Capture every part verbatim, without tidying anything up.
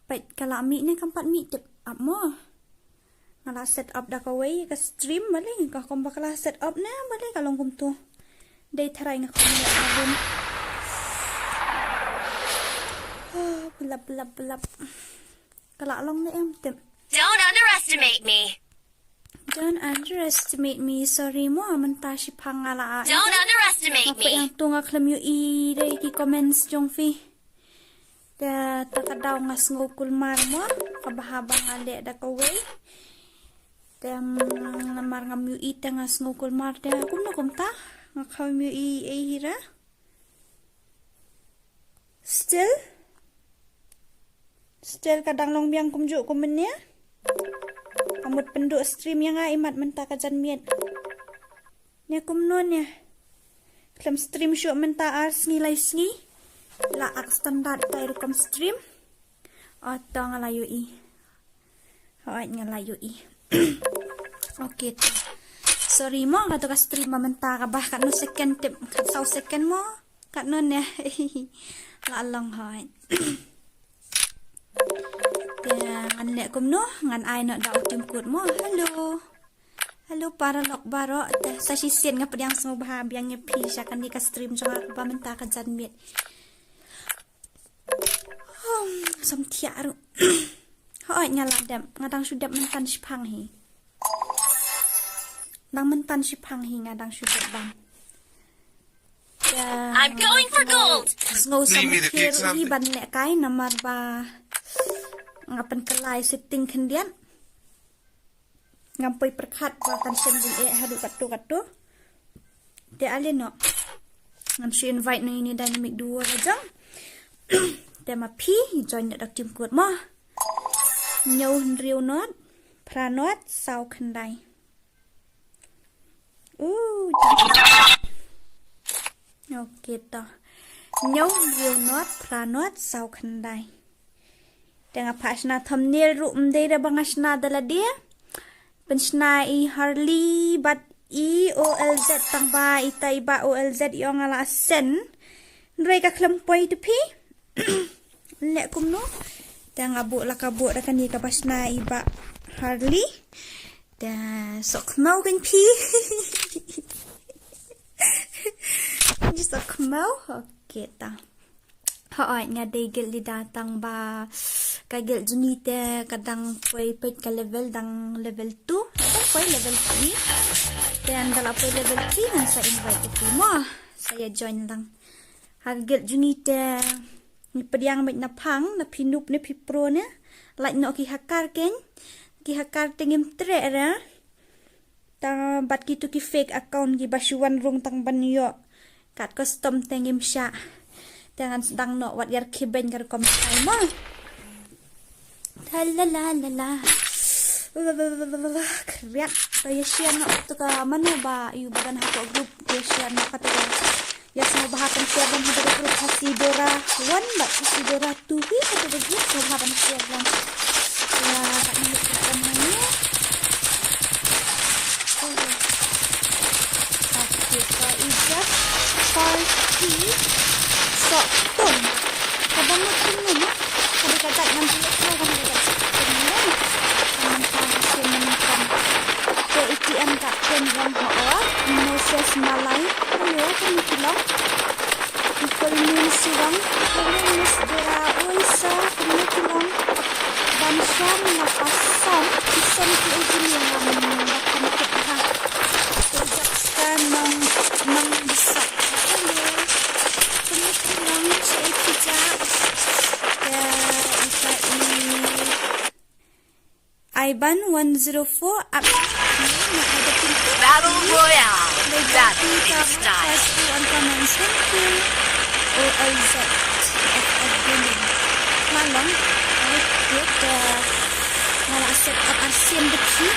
Peit ka la mih ne kam pat mih tip ap mo. Nga la set up da kawei ka stream bale, ka kum ba ka la set up ne bale ka long kumtu. Dei tharai nga kum ne abun. Blap blap blap. Ka la long ne em tip. Don't underestimate me. Don't underestimate me. Sorry mo, mynta shiphang nga la. Don't underestimate me. Nga peit ïa tu nga khlem ïohi dei ki comments jong phi. Te ta ka daw nga sngew kulmar mo, ka bha ba nga leh da kawei. Te, mm, namar ngam ïohi te nga sngew kulmar te kumno kumta. Nga khlem ïohi ei hi ra. Still? Still ka dang long biang kumjuh kum mynne. Ka mut pynduh stream ïa nga imat mynta ka janmiet. Ne kumno ne. Khlem stream shuh mynta ar sngi lai sngi. La ak standard tai rukom stream. Oto nga la ïohi. Hooid nga la ïohi. Okay to. Sorry mo, kato ka stream ba mynta ka bah katno second tip, kat saw second mo. Katno ne. La long hooid. Te ngan leh kumno, ngan ai noh da u tim kut mo. Hello. Hello paralok baroh. Te sa shisien nga pdiang sngewbha biang ïa phi sha kane ka stream jong nga ba mynta ka janmiet. Hmm, samthiah ruh. Hooid nga la dep, nga dang shu dep myntan shiphang hi. Dang myntan shiphang hi nga dang shu dep bam. I'm going for gold. Sngew samthiah ruh hi ban leh kai namar ba nga pynkylla ïa setting khyndiat. Ngam poi pyrkhat ba kan shem jingeh haduh katto katto. Te ale noh. Ngam shu invite noh ïa ine i dynamic duo la jong. Te ma phi join noh da u tim kut mo. Hynñiew hynriew not phra not saw khyndai. Uh. Okay to. Hynñiew hynriew not phra not saw khyndai. Te nga phah shna thumbnail ruh ym dei da ba nga shna da lade. Pynshna i Harley bad i O L Z tang ba ita i ba O L Z i ong nga la send. Hynrei ka khlem poi te phi. Leh kumno. Te nga buh la ka buh da kane kaba shna i ba Harley. Te sok khmau kan phi. Just sok khmau. Okay ta. Hooid nga dei guild leader tang ba ka guild jong ngi te ka dang poi peit ka level dang level two. Dang poi level three. Te ynda la poi level three ngan sa invite ïa phi mo. Sa ïa join lang. Ha ka guild jong ngi te ngi pdiang beit na phang na phi noob ne phi pro ne. Lait noh ki hacker keiñ. Ki hacker te ngim treh ra. Ta bad kitu ki fake account kiba shu wan rung tang ban ïoh kat custom te ngim shah. Te ngan sdang noh wat ïar khibeiñ ka rukom style mo. Ta la la la la. Kriat. To ïa share noh to ka mano ba ïu ba don hapoh group to ïa share noh kato ka. Ïa sngewbha ban share ban hapoh group ha Sidora one bad ha Sidora two hi hapoh group sngewbha ban share ban. Ïa ka ni ka ni. Ka ijat party sok tum. Ka ba mut tum ni. Ka ba ka dak ngam tum ni. Ka ba ka dak tum ni. Ka ba ka dak tum ni. Te iti an ka pen rong ho o. Moses Malai. Hello, kani ki long. Nicole Min Surang. Hello, Miss Dora. Oi, sa, kani ki long. Ban shan na pasan. Kisan ki ejini ngam ba kan kit ha. Te jak ska nong, nong bisa. Hello. Kani ki long, sa iti jak. Te ita i Ivan one zero four up. Battle Royale. Battle style. One comment. Thank you. O L Z. F F Gaming. Malang. Good. Malang set up R C M the key.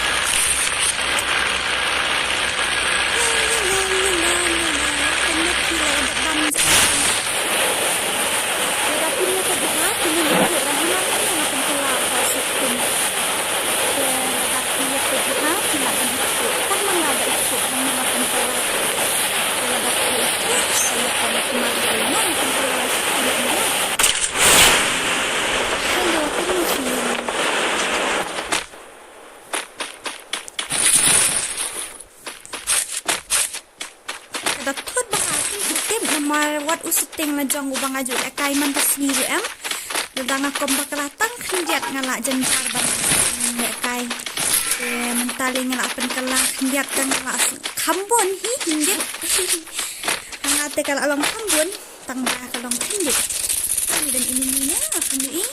u setting la jong uba nga ju lehkai man ka sngi ruh em. Lada nga kum bakla tang khyndiat nga lah jynjar ban lehkai. Te mynta lei nga lah pynkylla khyndiat te nga lah kham bun hi khyndiat. Nga te ka lah long kham bun tang ba ka long khyndiat. Ni don enemy ne, aku ni.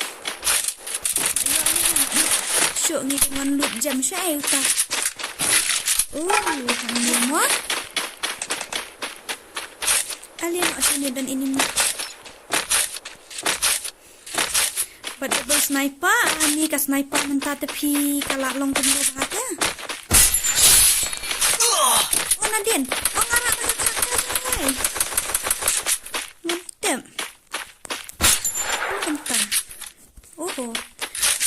Shu ngi ngan lut jam sha ai uta. Uh, hang ni mo. Alien o sini don enemy. Bad double sniper, ani ka sniper mynta te phi ka lah long kumno ba te. Oh, nadien. Oh, ngara ka ka ka. Mantap. Mantap. Oho.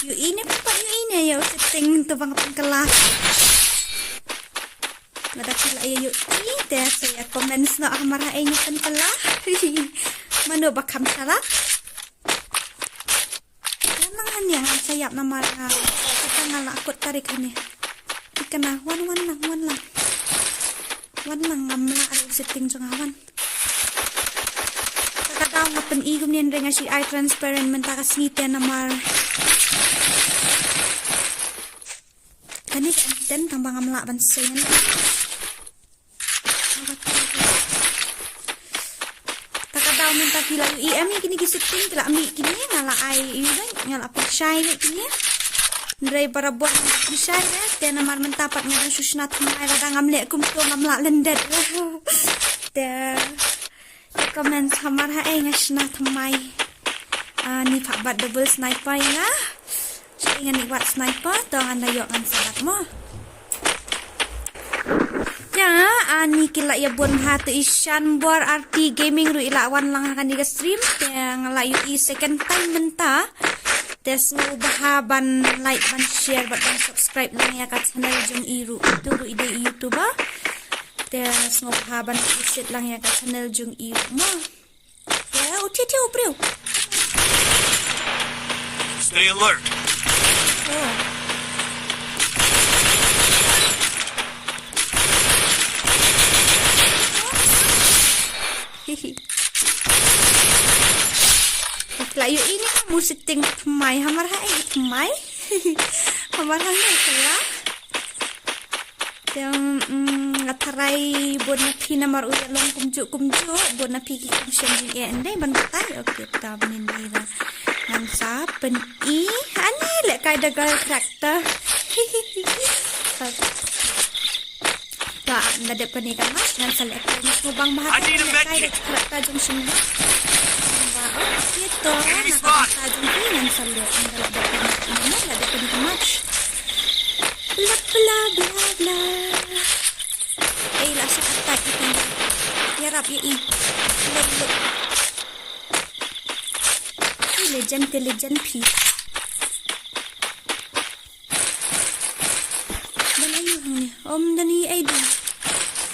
Ïohi ne papa ïohi ne ïa u setting to ba nga pynkylla. Lada phi la ïohi te sa ïa comment noh ha mar ha ei nga pynkylla. Mano ba kham shalak. Wan lang hangne ngan sa ïap namar nga. Kita nga la kut tarik hangne. Ikana wan wan lang wan lang. Wan lang ngam lah ïa u setting jong nga wan. Kata ka daw nga pyni kumne hynrei nga shu ai transparent mynta ka sngi te namar. Kane ka ten tang ba ngam lah ban sien. Kata ka daw mynta phi la ïohi em ïa kine ki setting phi la mih kine nga la ai ïa u bad nga la pynshai ïa kine. Hynrei barabor nga pynshai de te namar mynta pat nga dang shu shna thymmai lada ngam leh kumto ngam lah lyndet. Te Comments ha mar ha ei nga shna thymmai. Ah, ni phah bad double sniper ïa nga. Shu ngan ïa wad sniper to ngan da ïoh ngan sa dak mo. Ïa, ani ki la ïa bun ha te i Shanbor R T Gaming ruh i la wan lang ha kane ka stream. Te nga la ïohi second time mynta. Te sngewbha ban like ban share bad ban subscribe lang ïa ka channel jong i ruh. Itu ruh i dei i YouTuber. Te sngewbha ban visit lang ïa ka channel jong i ruh mo. Te u thiah thiah u briew. Stay alert. Oh. Hihi. Phi la ïohi ne ka mu setting thymmai ha mar ha ei thymmai. Ha mar ha ei thymmai. Te, mm, nga tharai bun na phi namar u ïa long kumjuh kumjuh, bun na phi ki kam shem jingeh ndei ban batai. Okay, ta mynnin ni la. Ngan sa pyni ani lehkai da ka character. Ta nga dep kane ka match ngan sa lehkai ni sngewbang bha. I need a med kit. Character jong shin ba. Ba, okay to. Enemy spot. Ngan sa leh ngan dep kane ka match. Bla bla bla bla. Ei la sa attack ïa i. Ïarap ïa i. Look, look. Legend te legend phi. Don aïu hangne? Om don i ei di.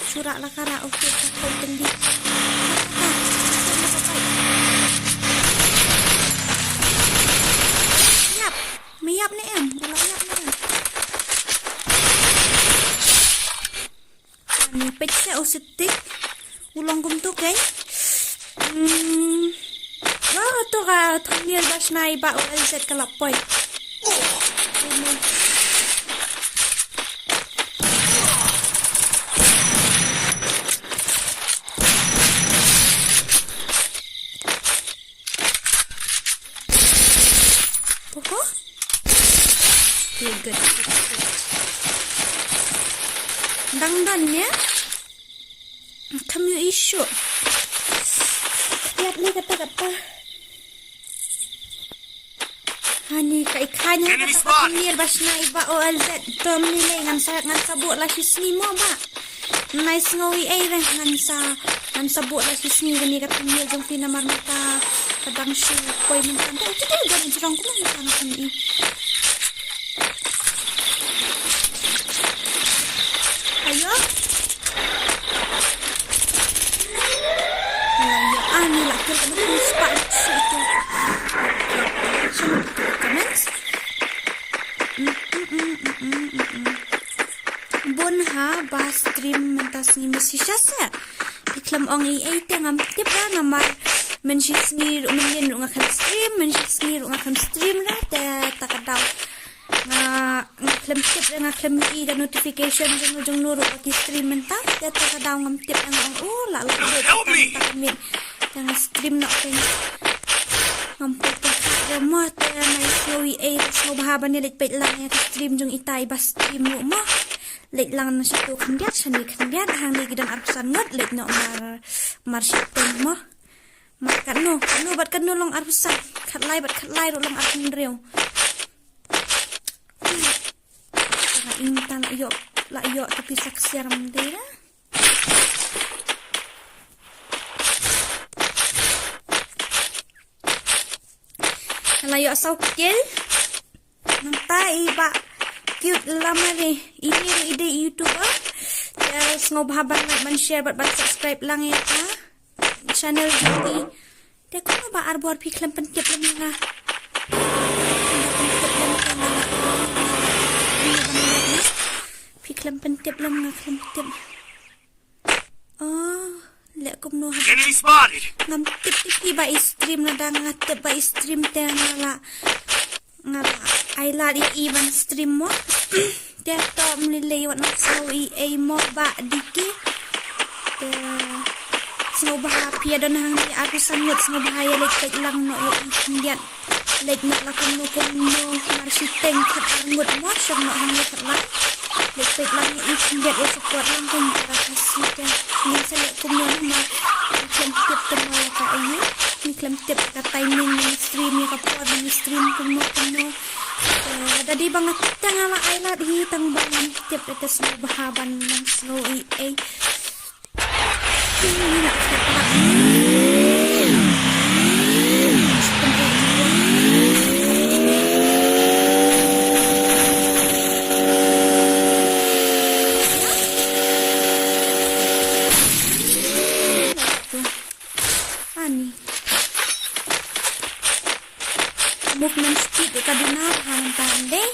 Shu rah la ka rah, okay, ka kol teng di. Ïap. Me ïap ne em? Ula ïap ne em? Ani peit se u setting. U long kumto kein. Hmm. Wa to ka thumbnail ba shna i Bah O L Z ka la poi. Oho. Okay, good, good, good. Dang don ne? Kam ïohi shuh. Ïap ne kata kata. Ani ka i kha ïa kata ka thumbnail ba shna i Bah O L Z. To mynne lei ngan sa, ngan sa buh la shi sngi mo Bah. Nai sngew i ei re ngan sa, ngan sa buh la shi sngi kane ka thumbnail jong phi namar mynta ka dang shu poi mynta. Te u te te jong i jrong kumno mynta nga pyni. Ayo. Ayo, ani la kill ka dukun spot shu itu. Shu comments. Mm, mm, mm. Bun ha ba stream mynta sngi message sha se. Te khlem ong ei ei te ngam tip ra namar mynshi sngi ruh mynnin ruh nga khlem stream, mynshi sngi ruh nga khlem stream ra te ta ka daw nga, nga khlem tip ra, nga khlem i da notification jong jong no ruh ba ki stream mynta te ta ka daw ngam tip ra, nga ong u la la. Help me! Te nga stream noh te ngam poi poi khat re mo te nga sngew ei ei, sngewbha ban ïa leit peit lang ïa ka stream jong ita iba stream ruh mo. Leit lang na shatu khyndiat, shane khyndiat, hangne ki don arphew san ngut, leit noh mar, mar shiteng mo. Mar katno, katno bad katno long arphew san, khatlai bad khatlai ruh long arphew hynriew. Nga ing ta la ïoh, la ïoh ta pisa ksiar mynta. La ïoh saw kill. Nangta i Bah Cute Lamare, i dei, i dei YouTuber. Te sngewbha ban like, ban share bad ban subscribe lang ïa ka channel jong i. Te kumno ba arbor phi khlem pyntip lem nga. Phi khlem pyntip lem nga khlem tip. Oh, leh kumno ha. Enemy spotted. Ngam tip tip i ba i stream na dang, nga tip ba i stream te nga la, nga la ai lad ïa i ban stream mo. Te to mlilei wat nang sngew ei ei mo Bah Diki. Te sngewbha phi ïa don hangne arphew san ngut, sngewbha ïa leit peit lang noh ïa i khyndiat. Leit noh la kumno kumno, mar shiteng khatar ngut mo, shong noh hangne khatlai. Leit peit lang ïa i khyndiat, ïa support lang kum para Khasi te. Ngin sa leh kumno namar ngi khlem tip te mo ïa ka aïu, ngi khlem tip ïa ka timing ngi stream, ïa ka por ngi stream kumno kumno. Te da dei ba nga tip te nga la ai lad hi, tang ba ngam tip te sngewbha ban nang sngew ei ei. Ani. Movement speed ka duna ha mynta dei.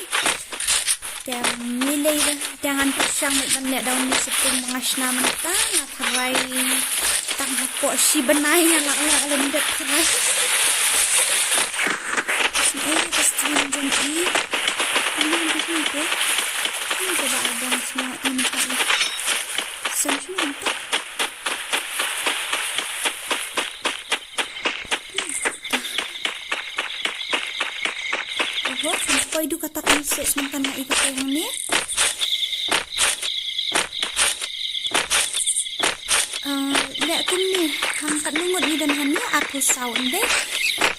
Te mlei te ngan pyrshang ban leh down ni sepung manga shna mynta, nga tharai tang hapoh shi bnai nga la, nga la lyndet tharai. Sngewbha ka stream jong i. Ini mynta ke. Ini ka ba abang semua ini mynta. Sen sini mynta. Oho, poi du kata ka message mynta na i kata hangne. Ah, leh kumne, hangkat ngut ngi don hangne, arphew saw ynde.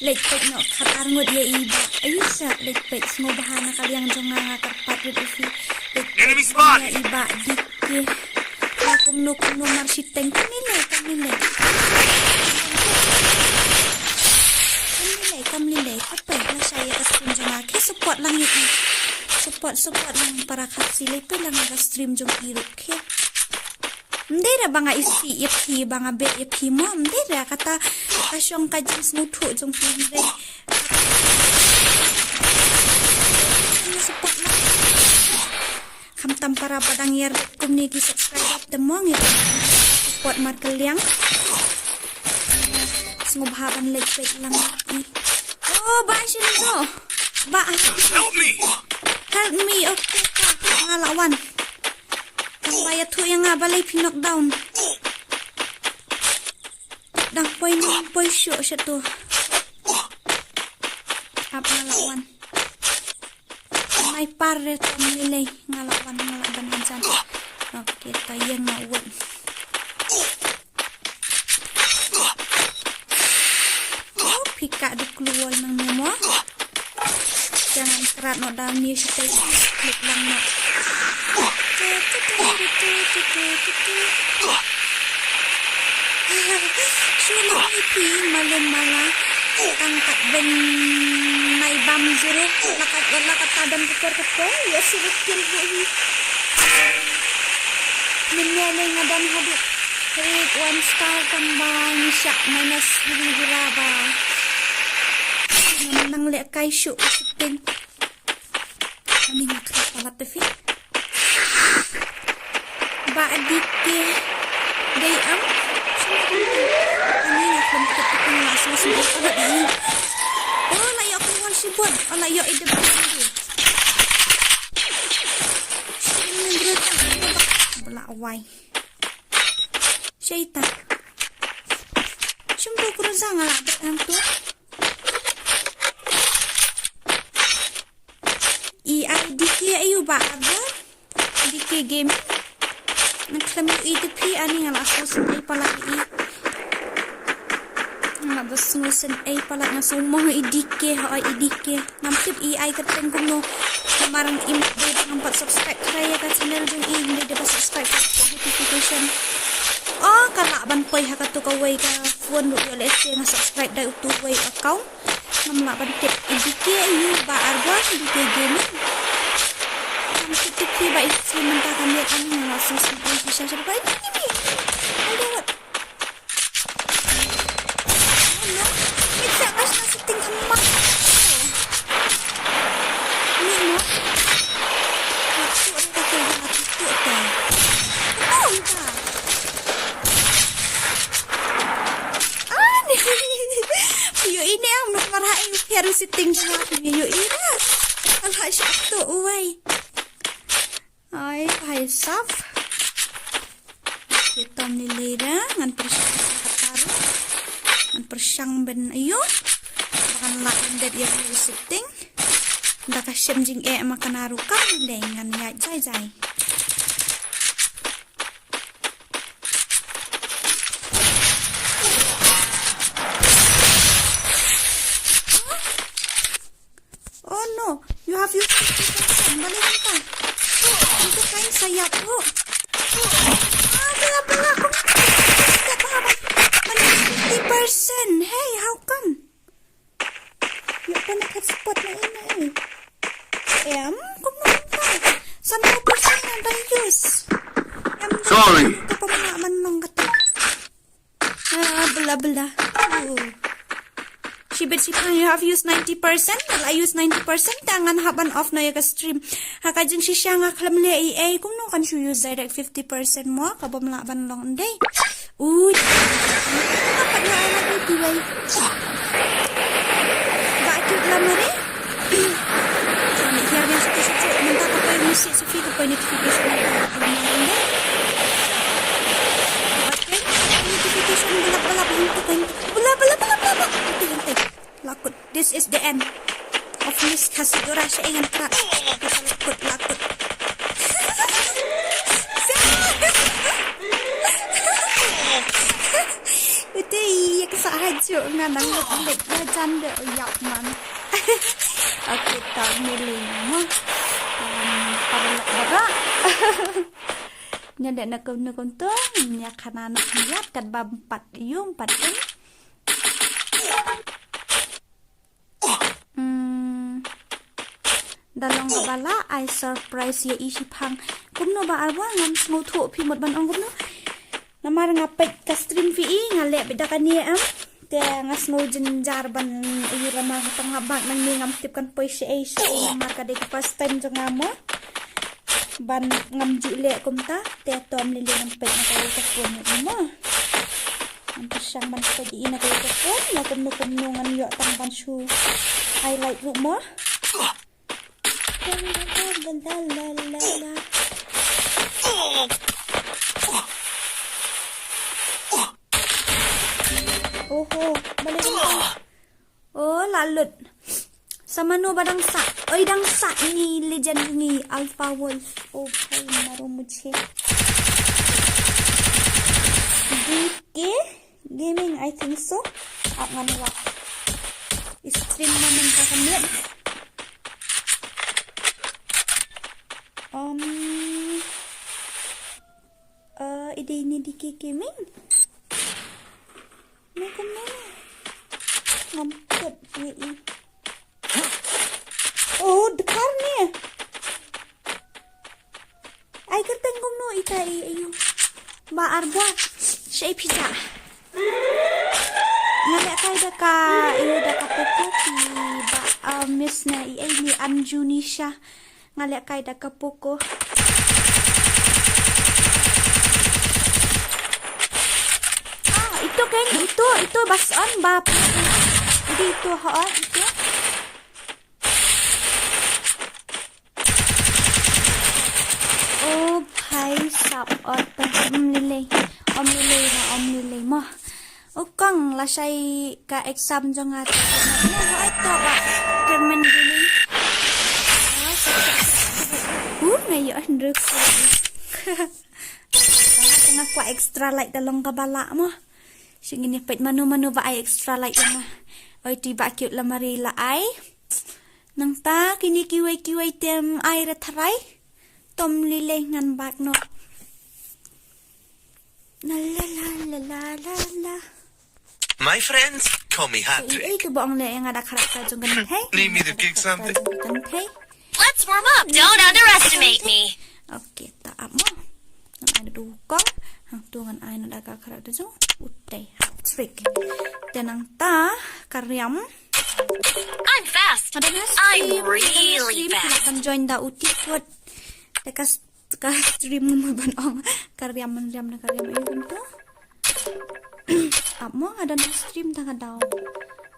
Leit peit noh khatar ngut ïa i Bah. Ai sa leit peit, sngewbha na ka liang jong nga, nga kyrpad lut ïa phi. Leit peit ïa i Bah Diki. Ka kumno kumno mar shiteng, kam lei lei, kam lei lei. Kam lei lei, kam lei lei. Ka peit lashai ïa ka stream jong nga. Ki support lang ïa i. Support, support lang para Khasi, leit peit lang ïa ka stream jong i ruh ki. Ym dei re ba nga isih ïa phi, ba nga beh ïa phi mo. Ym dei re, kata ka shong ka jingsngewthuh jong phi, ym dei. Support lang. Khamtam para ba dang ïarit kumne ki subscriber te mo ngi support markylliang. Sngewbha ban leit peit lang i. Oh, Bah Shinzo. Bah, help me. Help me, okay, ka. Nga la wan. Tang ba ïathuh ïa nga balei phi knock down. Dang poi ni poi shuh sha tu. Ap nga la wan. Mai par re to mlei lei, nga la wan, nga la ban hajan. Okay, ta ïeng nga wad. Oh, phi ka duk klur nang ne mo. Jangan kerat no dal ni sitei klik lang no. Shu no ipi malen mala. Tang kat ben mai bam zero. Lakat lakat tadan kepor kepor. Ya sibuk kin bu hi. Min ne ne ngadan haduk. Rik one star tang ba ngi shah minus hiri hira ba. Nang leh kai shuh ka shooting. Ani nga khrap palat te phi. Ba adik ke dei am. Ani nga khlem kut tu nga sngew sngew palat ïa i. Oh, la ïoh kynhun shibun. Oh, la ïoh i dep. Bla wai. Shaita. Shum tu Groza nga la dep nang tu. I ai D K ayu ba aba. D K Gaming. Nga khlem ïohi te phi ani nga la sngew sngew palat i. Nga la sngew sngew palat nga sngew mong i D K ha i D K. Ngam tip i ai kyrteng kumno. Namar im dei ba ngam pat subscribe try ïa ka channel jong i, hynrei dei ba subscribe ka notification. Oh, ka lah ban poi ha katu kawei ka phone ruh ïoh lehse nga subscribe da utu wei account. Ngam lah ban tip i D K ayu ba arbua D K Gaming. Ngam tip tip phi ba i si mynta ka miet ani nga la sngew sngew ai shisha shisha ba i ni ni. Ayo wat. Oh no. Mit sa ka shna setting ka ma. Ni no. Ni tu ada ke yang aku tu tu. Oh, entah. Ah, ni. Phi ïohi ne em, namar ha i u pher u setting jong nga, phi ïohi ne. Ala shah to uwei. Ai, hai sap. Ki tom ni lei da, ngan pyrshang ka taru. Ngan pyrshang ben ayo. Ba kan lah ban dep ïa u setting. Da ka shem jingeh ma ka naru kam dei ngan ïa jai jai. Oh no, you have used fifty percent. Balik ka. Itu kan saya tu. Ah, bela bela. Balik fifty percent. Hey, how come? Ïoh pynkat spot na ina eh. Em, kumno ka? San percent na da use. Em, sorry. Ka pamna man nong kata. Ah, bela bela. Oh. Shibit shipang, you have used ninety percent, la use ninety percent, te ngan hap ban off noh ïa ka stream. Ha ka jingshisha nga khlem leh ei ei, kumno kan shu use direct fifty percent mo, ka bym lah ban long ndei. Ui. Apa dia anak itu, wei? Ba cute lah, mari. Kami hiar biang satu satu, mentang apa yang mesti sepi ke point notification. Notification belap belap, henti kan. Belap belap belap belap. Henti henti. Lakut. This is the end of Miss Kasidora. Sha ingan krak. Lakut, lakut. Uti, ïa ka sah hajuk ngan nang lut lut ïa jan de, oh, ïap man. Okay, ta mili mo. Um, paralok bara. Nya de na kum na kum tu, nya khana nak niat kat ba empat yung, empat yung. Hmm. Da long kaba lah ai surprise ïa i shipang. Kumno ba arwa ngam sngewthuh phi mut ban ong kumno. Namar nga peit ka stream phi i nga leh beit da kane em. Te nga sngew jynjar ban ïa ramar ha tang ha bak nangne ngam tip kan poi shaei shaei namar ka dei ka first time jong nga mo. Ban ngam ju leh kumta te tom lili ngam peit na ka ïa ka phone mo. Ngan pyrshang ban peit ïa na ka ïa ka phone, na kumno kumno ngan ïoh tang ban shu highlight ruh mo. La, la, la, la, la. Oho, balik, balik. Oh, la lut. Sa mano ba dang sah? Oi, dang sah ni legend ngi Alpha Wolf. Oh, bhai, maro mujhe. D K Gaming, I think so. Ap ngan wak. Stream na mynta ka miet. Um, uh, ide ini D K Gaming. Ni kumne. Ngam kut ïa i. Oh, dkhar ni. Ai kyrteng kumno ita i ayu. Ba arbua. Shaei phi ja. Nga leh kai da ka ayu da ka Poco ki ba, uh, miss na i ai ni Anjunisha. Nga leh kai da ka Poco. Ito kan, ito, ito bas on ba. Ito, ito, ha, ito. O bhai sab, ot, um lilei. Um lilei, um lilei mo. O kong, lashai ka exam jong nga. Mo, ito ba. Kermen gini. U, ngayon, ruk. Tanga, tanga kwah extra light da long kaba lah mo. Shu ngin ïa peit mano mano ba ai extra light ïa nga. Oi, ti ba cute la mari la ai. Nangta kine kiwei kiwei te ym ai re tharai. Tom lilei ngan bak noh. La la la la la la la. My friends call me Hattrick. Ei, ei, tu ba ong leh ïa nga da character jong ka Kynthei. Need me to kick something? Kynthei. Let's warm up. Don't underestimate me. Okay, ta ap mo. Ngan ai da u kong. Hangtu ngan ai noh da ka character jong u Tei, Hattrick. Te nangta ka riam. I'm fast. Ada na stream, I'm really fast. Kan join da u Tikut. Te ka s-, ka stream mo ban ong. Ka riam, ngan riam na ka riam, ayu kumtu. Ap mo, ada na stream ta ka daw.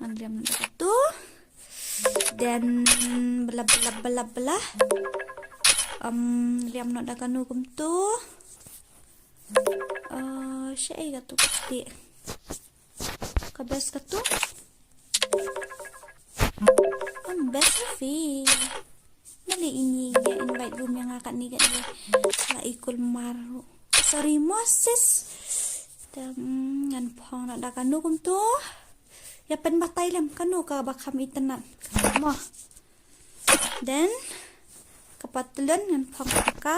Ngan riam na ka tu. Then bla bla bla bla. Um, riam noh da kano kumtu. Uh, shaei katu kti. Ka best katu. Um, best fi. Mali ini ïa invite room ïa nga katni katni. La ikul mar. Sorry mo sis. Te, mm, ngan phong noh da kano kumtu. Ïa pynbatai lem kano kaba kham itynnad. Mo. Then ka patlun ngan phong ka.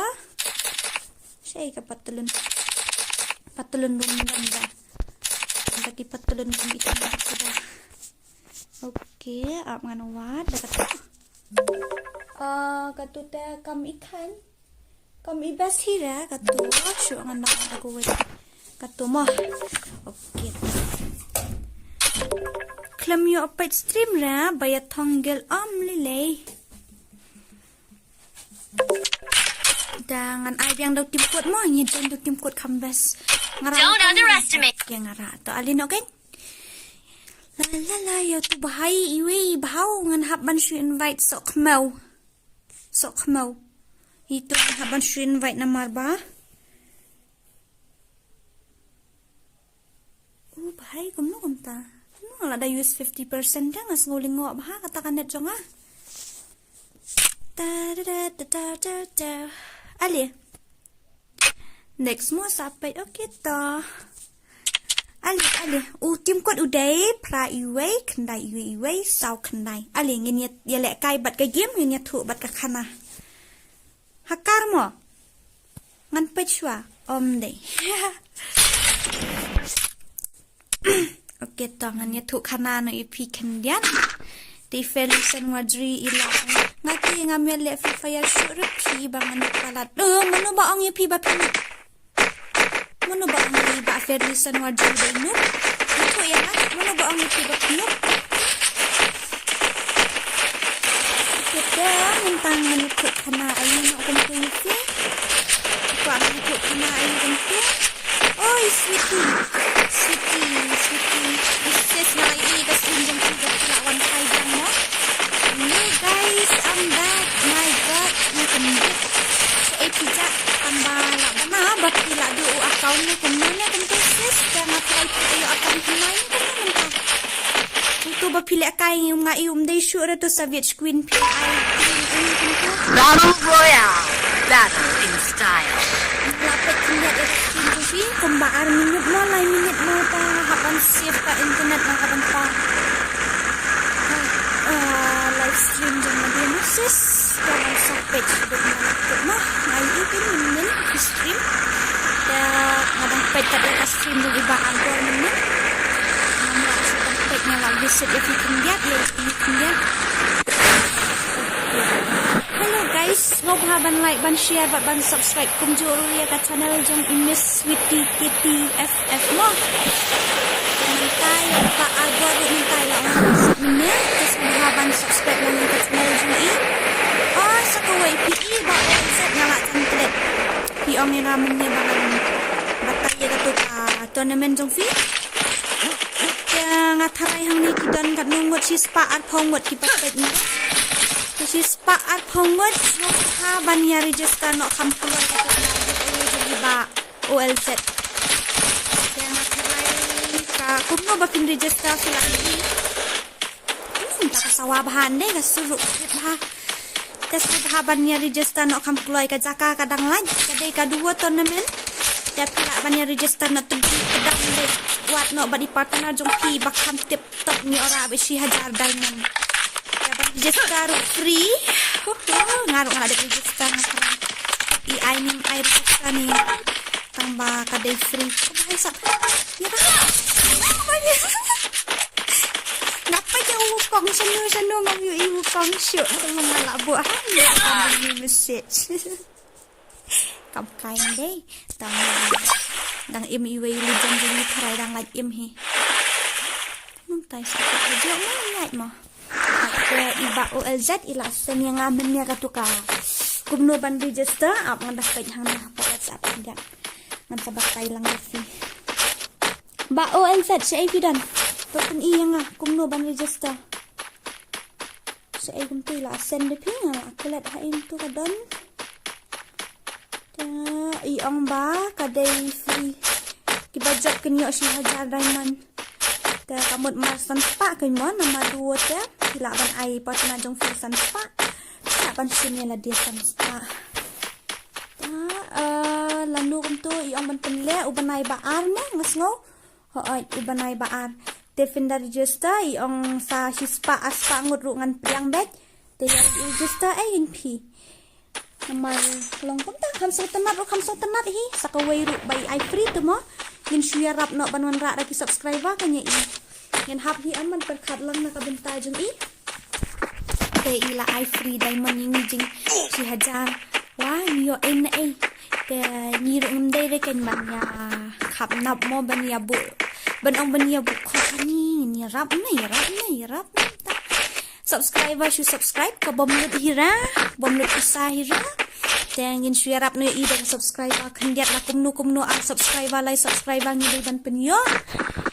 Shaei ka patlun. Patlun bun bun da. Da ki patlun bun itynnad da. Okay, ap ngan wad da katu. Ah, katu te kam i khan. Kam i best hi re, katu, shu ngan dang da kawei. Katu mo. Okay. Khlem ïoh peit stream re, ba ïa thong gel um lilei. Da ngan ai biang da u Tim Kut mo, ngi join da u Tim Kut kham best. Nga ra. Don't underestimate. Ke nga ra. To ali no kan. La la la, ïa tu bahai iwei bhau ngan hap ban shu invite sok khmew. Sok khmew. Ito hap ban shu invite namar ba. U bhai kumno kumta. No, lada use fifty percent ka nga sngew lyngngoh bha kata ka net jong nga. Ta da da da da da da. Ale. Next mo sa peit, okay to. Ale, ale. U Tim Kut u dei phra iwei, khyndai iwei iwei, saw khyndai. Ale, ngin ïa, ïa lehkai bad ka game, ngin ïathuh bad ka khana. Ha kar mo. Ngan peit shuwa. Ym dei. Okay, to ngan ïathuh khana noh ïa phi khyndiat. Te Fairly Sanwar Jri i la. Nga te ngam ïaleh Free Fire shuh ruh phi ba ngan palat. Eh, mano ba ong ïa phi ba phi noob? Mano ba ong ïa phi ba Fairly Sanwar Jri ba i noob? Ïathuh ïa nga. Mano ba ong ïa phi ba phi noob? Kita ngan tang ngan ïathuh khana aïu noh kumtu ïa phi. Kwah ngan ïathuh khana aïu kumtu. Oi, sweetie. Sweetie, sweetie. Sis, nga la ïohi ka stream jong phi ba phi la wan phai biang mo. Hello guys, I'm back. My God, nga kynduh. Shaei phi jah, tang ba lah bana ba phi la duh u account ne kumno ne kumtu sis. Te nga try phi ïa u account phi mai ne kumno mynta. Kumtu ba phi lehkai ngi um nga i um dei shuh re to Savage Queen phi ai. Battle Royale. Battle in style. La peit khyndiat ïa ka stream jong phi kumba ar minit mo, lai minit mo, ta hap ban save ka internet na ka bynta. Ah, live stream jong nga dei mo sis. Te nga sa peit shuh dei mo, nga ïohi phi mynnin phi stream. Te nga dang peit kat ïa ka stream jong i Bah Anwar mynnin. Nga la sa peit, nga la visit ïa phi khyndiat, ïa phi khyndiat. Hello guys, sngewbha ban like, ban share bad ban subscribe kumjuh ruh ïa ka channel jong i Miss Sweetie K T F F mo. Mynta ïa ka Bah Anwar ruh mynta ïa wan mynne, te sngewbha ban subscribe lang ïa ka channel jong i. Oh, sa kawei phi i ba ong set nga la jan klet. Phi ong ïa nga mynne ba ngan batai ïa katu ka tournament jong phi. Nga tharai hangne ki don katno ngut, shispah arphew ngut kiba peit ne. Te shispah arphew ngut, ngut ha ban ïa register noh kham kloi ka giveaway jong i Bah O L Z. Te nga tharai ka kumno ba phin register sila ki. Hmm, ta ka sawa bha ne ka suru bha. Te sngewbha ban ïa register noh kham kloi, ka jaka ka dang lait, ka dei ka duo tournament. Te phi lah ban ïa register noh, te phi ka dang lait, wat noh bad i partner jong phi ba kham tip top, ngi ora ba shi hajar diamond. Te ban register ruh free. Huh, huh, nga ruh nga la dep register nga kra. I ai ning ai register ni. Tang ba ka dei free. Ka bai sa. Ya ka. Nga pa ja u kong shano shano ngam ïoh i u kong shuh. Tang nga la buh ha ni message. Kam kain dei. Tang dang im iwei legend jong ngi tharai dang lait im hi. Nang tai sa ka jong ngai mo. Te i Bah O L Z i la send ïa nga mynne katu ka kumno ban register, ap nga da peit hangne hapoh WhatsApp khyndiat. Ngan sa batai lang ïa phi. Bah O L Z, shaei phi don? To pyni ïa nga kumno ban register. Shaei kumtu i la send da phi, nga la klet ha ïa kumtu ka don. Te i ong ba ka dei free. Kiba jop kin ïoh shi hajar diamond. Te ka mut mar san spah kein mo, namar duo te ki lah ban ai partner jong phi san spah. Ki lah ban shim ïa lade san spah. Te, eh, lano kumtu i ong ban pynleh u bnai ba ar mo, nga sngew. Hooid, u bnai ba ar. Te phin da register, i ong sa shispah arspah ngut ruh ngan pdiang beit. Te ïa register ei ngin phi. Namar long kumta, kham sngewtynnat ruh kham sngewtynnat hi. Sa kawei ruh ba i ai free te mo. Ngin shu ïarap noh ban wanrah da ki subscriber kan ïa i. Ngin hap hi em ban pyrkhat lang na ka bynta jong i. Te i la ai free diamond ïa ngi jing shi hajar. Wa, ngi ïoh ei na ei. Te ngi ruh ngim dei re kein ban ïa khap nap mo ban ïa buh. Ban ong ban ïa buh khot ha ngi, ngin ïarap na, ïarap na, ïarap na. Subscriber shu subscribe, ka bym lut hi ra, bym lut pisa hi ra. Te ngin shu ïarap na ïa i dang subscriber khyndiat la kumno kumno ar subscriber lai subscriber ngi dei ban pynïoh.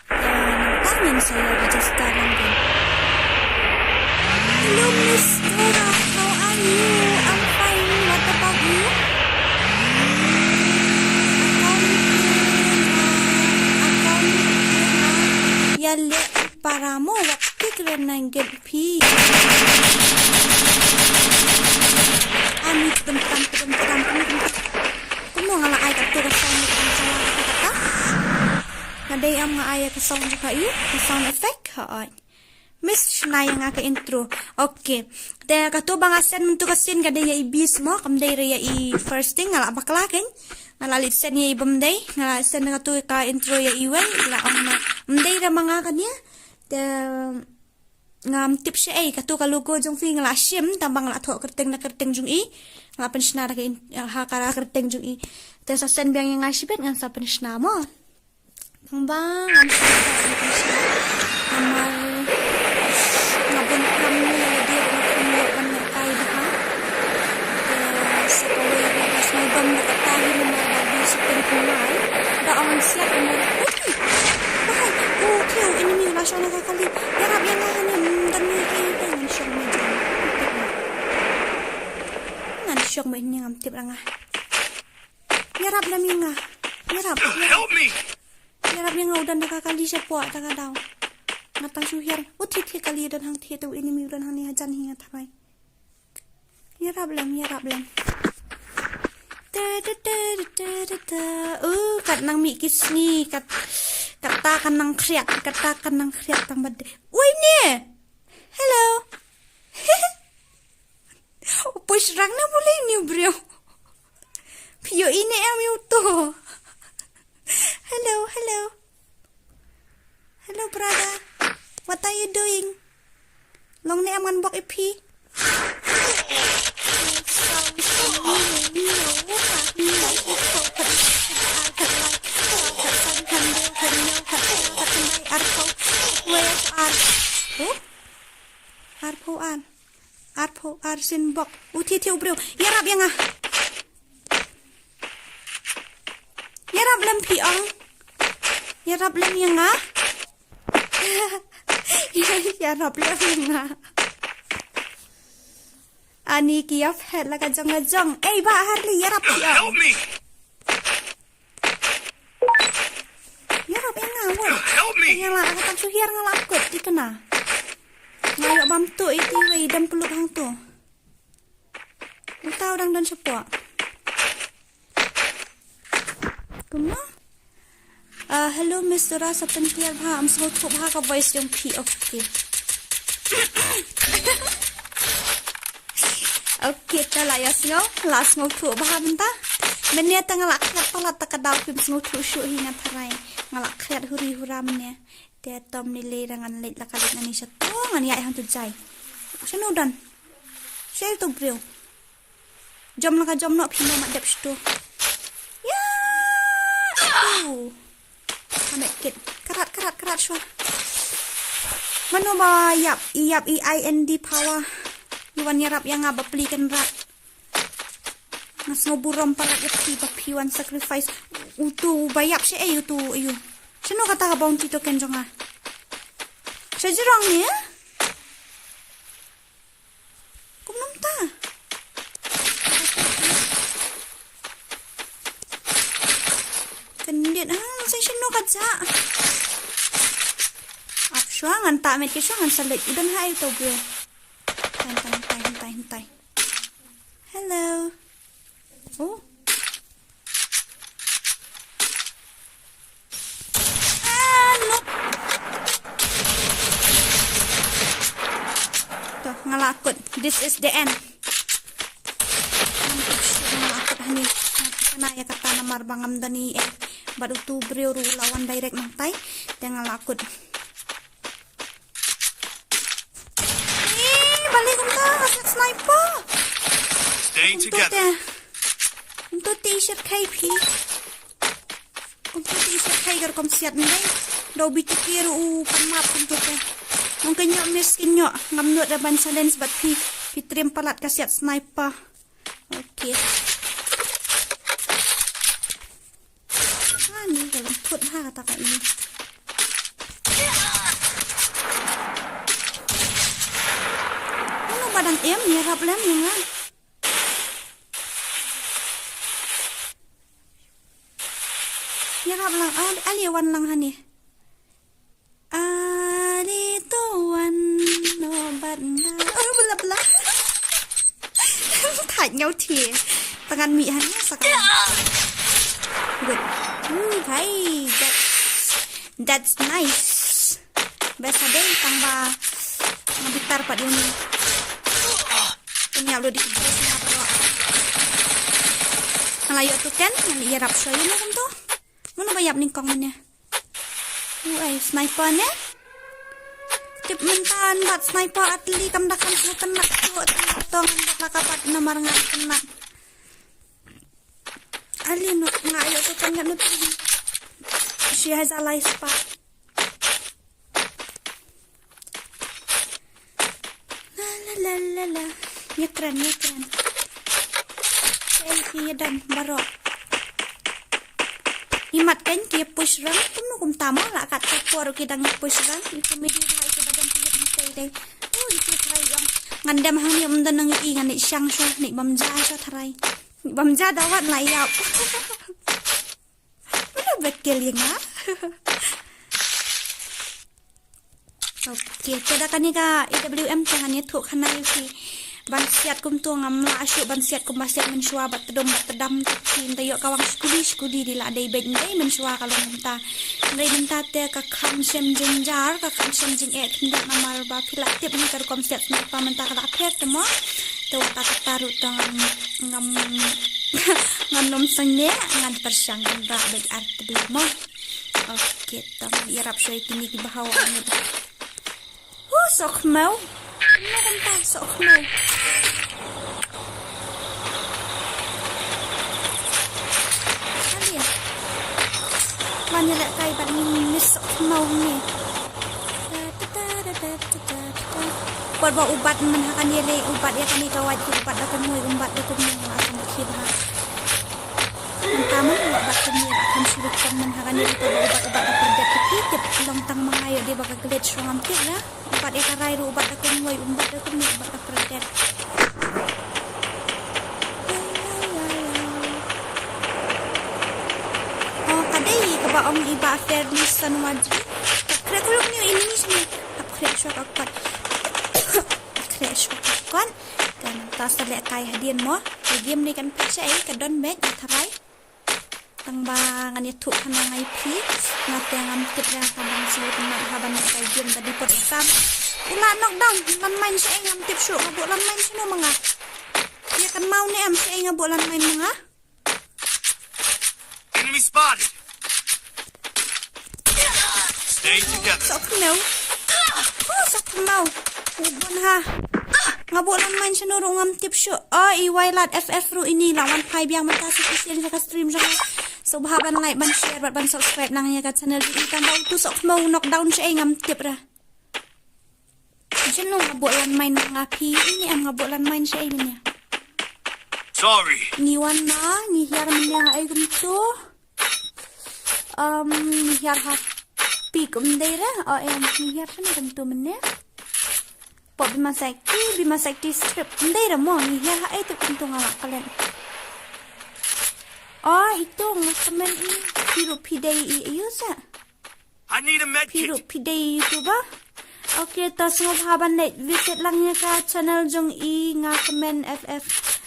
Te nangta ngin sa ïa register lang dei. Hello Miss Dora, how are you? I'm fine. What about you? Account, account, ïa leh para mo, wat kik ren nang get phi. Ani tum tam tum tam tum tum. Kumno nga la ai kato ka sound, ka sound, ka sound, ka sound. Nga dei em nga ai ka sound jong ka i, ka sound effect. Ha ai. Miss, shna ïa nga ka intro. Okay. Te kato ba nga send mynta ka scene ka dei ïa i Beast mo, kam dei re ïa i First Thing, nga la bakla kein. Nga la leit send ïa i bym dei, nga la send kato ka intro ïa i wei, la ong na. Ym dei re ma nga kane. Te ngam tip shaei, kato ka logo jong phi nga la shim, tang ba nga la thoh kyrteng na kyrteng jong i. Nga la pynshna da ka in-, ha ka kyrteng jong i. Te sa send biang ïa nga shibit ngan sa pynshna mo. Tang ba ngam sngewthuh ïa ka sha. Namar nga bun kam ïa lade ba nga khlem ïoh ban lehkai bha. Te sa kawei ruh nga sngewdom da kata hi namar ba dei shi pynkulmar. Da ong ngan siat kumno. Ui! Bahai! U khiew enemy u la shong na ka kali. Ïarap ïa nga hangne, mm, don ngi hi hi ngan shong me jong. Ngan shong me hangne ngam tip ra nga. Ïarap lem ïa nga. Ïarap. Help me! Ïarap ïa nga u don da ka kali shapoh da ka daw. Nga tang shu hiar. U thie thie kali u don hangthie te u enemy u don hangne hajan hi nga tharai. Ïarap lem, ïarap lem. Te, te, te, te, te, te, te. Uh, kat nang mih ki sngi, kat, kata kan nang khriat, kata kan nang khriat tang ba de. Uei ne? Hello. Push rang na bule ni bro. Phi ïohi ne em ïa uto. Hello, hello. Hello brother. What are you doing? Long ne em ngan bok ïa phi. Arphew ar. Arphew ar sien bok. U thie thie u briew. Ïarap ïa nga. Ïarap lem phi ong. Ïarap lem ïa nga. Ïarap ïa nga. Ani ki ïa phet la ka jong ka jong. Ei, Bah Harley, ïarap ïa. Help me! Ïarap ïa nga, woi. Help me! Nga la ka tang shu hiar nga la kut, ïa kane. Nga ïoh bam tu iti wei dem peluk hangtu. Uta u dang don shapoh. Kumno? Ah, hello, Miss Dora, sa pyntiar bha, ym sngewthuh bha ka voice jong phi. Okay. Okay, te la ïa sngew, la sngewthuh bha mynta. Mynne te nga la khlad palat ta ka daw phim sngewthuh shuh hi nga tharai. Nga la khlad huri hura mynne. Te tom ni le da ngan leit la ka leit nani sha to ngan ïaid hangtu jai. Shano don? Shei to briew. Jom la ka jom noh phi mo mat dep shto. Ya! Aduh. Hamet kit. Karat, karat, karat shwa. Mano ba ïap, i ïap i I N D power. Ïa wan ïarap ïa nga ba pli kan rat. Nga sngew burom palat ïa phi ba phi wan sacrifice. Utu ba ïap sha ei utu ayu. Shano kata ka bounty token jong nga. Sha jrong ni eh? Kumno mynta? Kyndit ha, sa shano ka jaka. Ap shwa ngan ta met ki shwa ngan sa leit i don ha ei to bro. Hentai, hentai, hentai, hentai. Hello. Oh. Ah, no. To, nga la kut. This is the end. Nga la kut hani. Nga kut na ïa kata namar ba ngam don i eh. Bad utu briew ruh u la wan direct nangtai. Te nga la kut. Ih, balei kumta, ka siat sniper. Stay together. Kumto te. Kumto te i shyrkhei phi. Kumto te i shyrkhei ka rukom siat ndai. Da u B T K ruh u pan map kumto te. Nong kynñoh miss kynñoh. Ngam nud da ban challenge bad phi. Phi trim palat ka siat sniper. Okay. Ani ka lum thut ha kata ka i. Uno ba dang em ïarap lem ïa nga. Ïarap lang, ah, ali wan lang hani. Ali to wan no bat na. Oh, bla bla. Thait ñiew thi. Tangan mi hani sa ka. Good. Hmm, bhai, that's, that's nice. Best ada tang ba nga bitar pat uni. Punya lo di best na bro. Nga la ïoh token, ngan ïarap shuwa ïa no kumto. Mano ba ïap nyngkong mynne. U ai sniper ne. Tip mynta ngan bat sniper atli kam da kam shu kynnak tu tang tong ngan bat la ka bat namar ngan kynnak. Ali no nga ïoh tu kan ngan tu. Shi hajar lai spah. La la la la la. Ïa kren, ïa kren. Ei, ki ïa dang baroh. I mat kan ki ïa push rank, kumno kumta mo la kat ka por ki dang ïa push rank, i comedy ha i ka badan ki ïa dang tei dei. Oh, i ki try yang. Ngan dem hangne ym don nang i ngan i shang shuwa, ni bam ja shuwa tharai. Ni bam ja dawat la ïap. Mano ba kill ïa nga? Okay, te da kane ka A W M te ngan ïathuh khana ïa phi. Ban siat kumto ngam lah shuh ban siat kumba siat mynshuwa bad tdum bad tdam te phi nda ïoh ka wang skuli skuli dei lah dei beit dei mynshuwa ka long mynta. Dei mynta te ka kham shem jynjar ka kham shem jingeh khyndiat namar ba phi lah tip hi ka rukom siat sniper mynta ka lah pher te mo. Te wat ta kata ruh te ngam ngam ngam nym sangeh ngan pyrshang ngan rak beit ar tebli mo. Okay, tang ïarap shuwa ïa kine ki bahaw ani. Hu, soh khmew. Kumno kumta soh khmew. Ani. Ban ïalehkai bad ngi soh khmew ni. Wat ba u bat man ha kane le u bat ïa kane ka wait u bat da kumno u bat da kumno la sam khie bha. Mynta mo u Bah Bat kumne u Bah kham shu rukom man ha kane ruh kaba u Bat u Bat da pyrdet te phi tip long tang ma nga ïoh dei ba ka glitch ruh ngam tip ra. U Bat ïa ka rai ruh u Bat da kumwei u Bat da kumne u Bat da pyrdet. Oh, ka dei kaba ong i Bah Fairly Sanwaji. Khreh kuluk niu ini ni sini. Hap khreh shuwa ka kot. Khreh shuwa ka kot. Kan ta sa leh kai hadien mo. Ka game ni kan phet sha ei ka don beit ka tharai. Tang ba ngan ïathuh khana ngai phi. Nga te ngam tip ïa ka bang shu kena ha ban kai game ka depot exam. U la knockdown lan main sha ei ngam tip shuh nga buh lan main sha no ma nga. Ïa kan mau ne em sha ei nga buh lan main ma nga. Enemy spotted. Stay together. Sok khmew. Oh, sok khmew. U bon ha. Nga buh lan main shano ruh ngam tip shuh. Oh, i Wailat F F ruh ini la wan phai biang mynta sa shisien sha ka stream jong nga. So bha ban like, ban share, bad ban subscribe lang ïa ka channel jong i tang ba utu sok khmew knockdown sha ei ngam tip ra. Jin nong nga buh lan main ma nga phi ini em nga buh lan main sha ei mynne. Sorry. Ngi wan na ngi hiar mynne ha ei kumtu. Um, ngi hiar ha phi kum dei ra. O em ngi hiar shano kumtu mynne. Pop bima sekti bima sekti strip kum dei ra mo ngi hiar ha ei tu kumtu nga la kalen. O itu nga kmen i phi ruh phi dei i ayu sa. I need a med kit. Phi ruh phi dei YouTuber. Okay, to sngewbha ban leit visit lang ïa ka channel jong i nga kmen F F.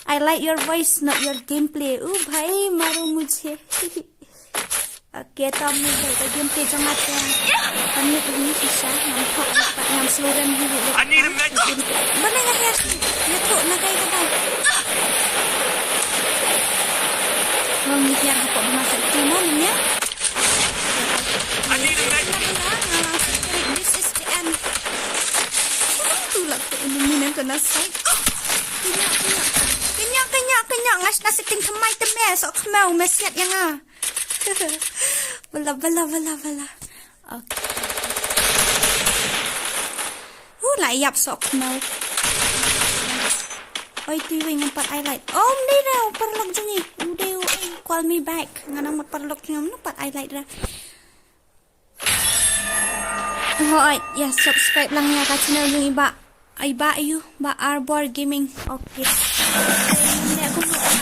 I like your voice, not your gameplay. U bhai, maro mujhe. Okay, to mujhe ka gameplay jong nga te. Kan ni ni isa ngam thok ngam slow rem hi. I need a med kit. Bana nga hiar. Ïa thok na kai ka dai. Ngam ni hiar hapoh bima sekti mo ni ya. I need a med kit. This is the end. Tulak ko ini minen to na side. Kenya, kenya, kenya, kenya, ngas na setting kemai teme sok kemau mesiat yang ah. Bala, bala, bala, bala. Okay. Hu la ïap sok kemau. Oi tu wei ngam pat ai light. Om dei da u paralok jong i. U dei u ai call me back. Ngan am paralok jong ngam pat ai light da. Hooid, ïa subscribe lang ïa ka channel jong i Bah. I Bah ïa u Bah Arbor Gaming. Okay.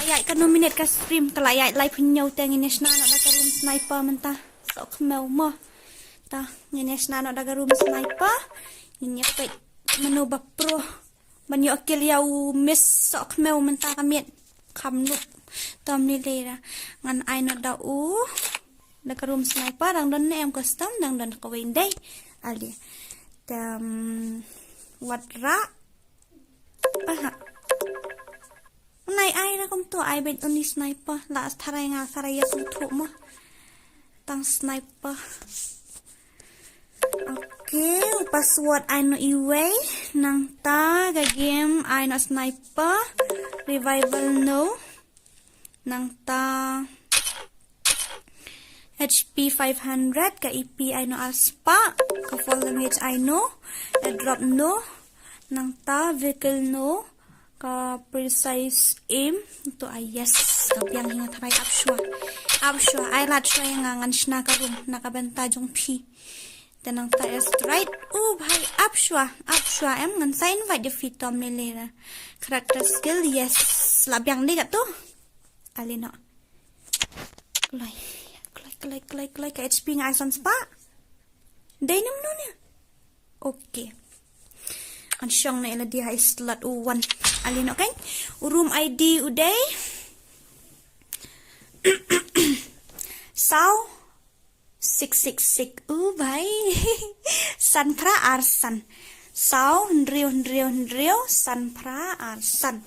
Ïa ka nominate ka stream ka la ïa live hynñiew te ngin ïa shna noh da ka room sniper mynta. Sok kmeu mo. Ta ngin ïa shna noh da ka room sniper. Ngin ïa peit mano ba pro. Ban ïoh kill ïa u miss sok kmeu mynta ka miet. Kham nup. Tom ni lera. Ngan ai noh da u. Da ka room sniper dang don ne em custom dang don kawei ndei. Ali. Tem wat ra. Aha. Nai ai ra kumto ai bet uni sniper la tharai nga tharai ïa sngewthuh mo. Tang sniper. Okay, u password ai noh iwei. Nangta ka game ai noh sniper. Revival no. Nangta H P five hundred ka E P ai noh arspah. Ka fall damage ai noh. Airdrop noh. Nangta vehicle noh. Ka precise aim. To ai yes. Ka biang hi nga tharai ap shuwa. Ap shuwa ai lad shuwa ïa nga ngan shna ka room na ka bynta jong phi. Te nangta airstrike. U bhai ap shuwa ap shuwa em ngan sa invite ïa phi tom lele ra. Character skill yes. La biang dei katto. Ali noh. Kloi kloi kloi kloi kloi ka H P nga ai san spah. Dei nam no ne. Okay. An shong ne la di hai slot u wan. Ali noh kan. U room I D u dei. Saw six six six u bhai. San phra ar san. Saw hynriew hynriew hynriew san phra ar san.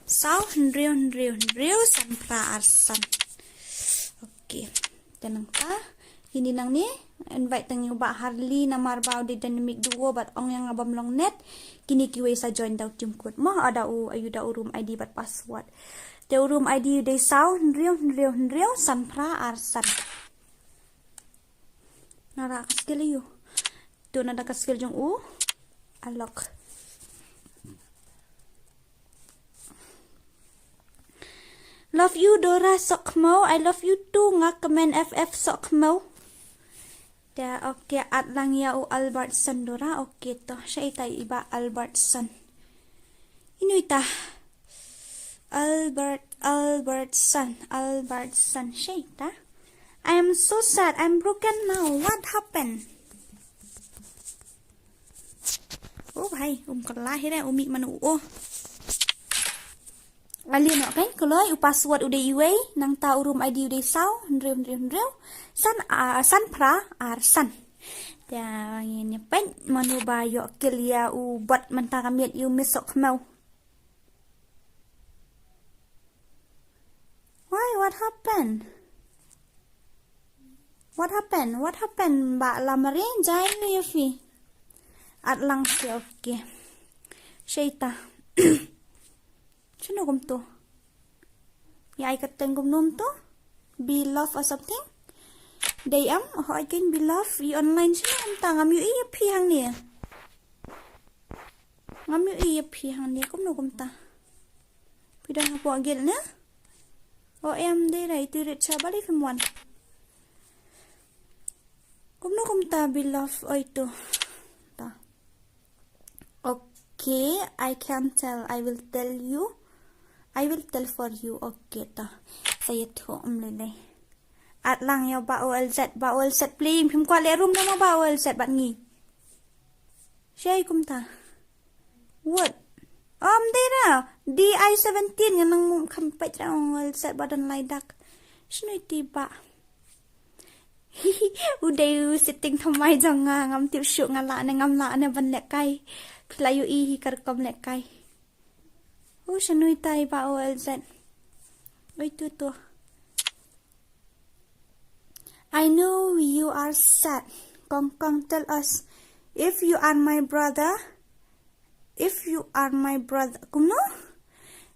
Saw hynriew hynriew hynriew san phra ar san. Okay. Te nangta kini nangne invite tang ïa u Bah Harley namar ba u dei dynamic duo bad ong ïa nga bym long net. Kini kiwei sa join da u team code mo ada u ayu da u room I D bad password. Te u room I D u dei saw hynriew hynriew hynriew san phra ar san. Nara ka skill ïa u. Tu nada ka skill jong u. Alok. Love you Dora Sokmo. I love you too. Nga kmen F F Sokmo. Da, okay, at lang ïa u Albertson Dora. Okay, to. Sha ita i ba Albertson. Inu ita. Albert, Albertson, Albertson. Sha ita. I am so sad. I'm broken now. What happened? Oh, bhai, um kylla hi re, um mih mano, oh. Alien, okay, kloi, u password u dei iwei, nangta u room I D u dei saw, hynriew, hynriew, hynriew. San, ah, san phra, ar san. Te ngin ïa peit, mano ba ïoh kill ïa u bot mynta ka miet ïa u Miss Sokmo. Why? What happened? What happened? What happened? Ba la mari jai ni ïa phi. At lang phi, okay. Sha ita. Shano kumto? Ïa ai ka teng kumno kumto? Be love or something? Dei am? Ho ai ken be love i online shano kumta, ngam ïohi ïa phi hangne. Ngam ïohi ïa phi hangne kumno kumta. Phi don hapoh guild ne? O em, dei re, iti rit sha balei phim wan. Kumno kumta be love oi to. Ta. Okay, I can tell. I will tell you. I will tell for you. Okay, ta. Sa ïathuh, um lei lei. At lang ïa ba O L Z, ba O L Z playing. Phim kwah leh room da ma ba O L Z bad ngi. Shei kumta. What? Om dei ra. D I seventeen, nga nang mum kham peit ra, ong, well, set ba don lai dak. Shano iti ba? U dei u setting thymmai jong nga, ngam tip shuh, nga lah ne ngam lah ne ban lehkai. Phi la ïohi hi ka rukom lehkai. U shano ita i ba O L Z. Oi tu tu. I know you are sad. Kong Kong, tell us if you are my brother. If you are my brother, kumno?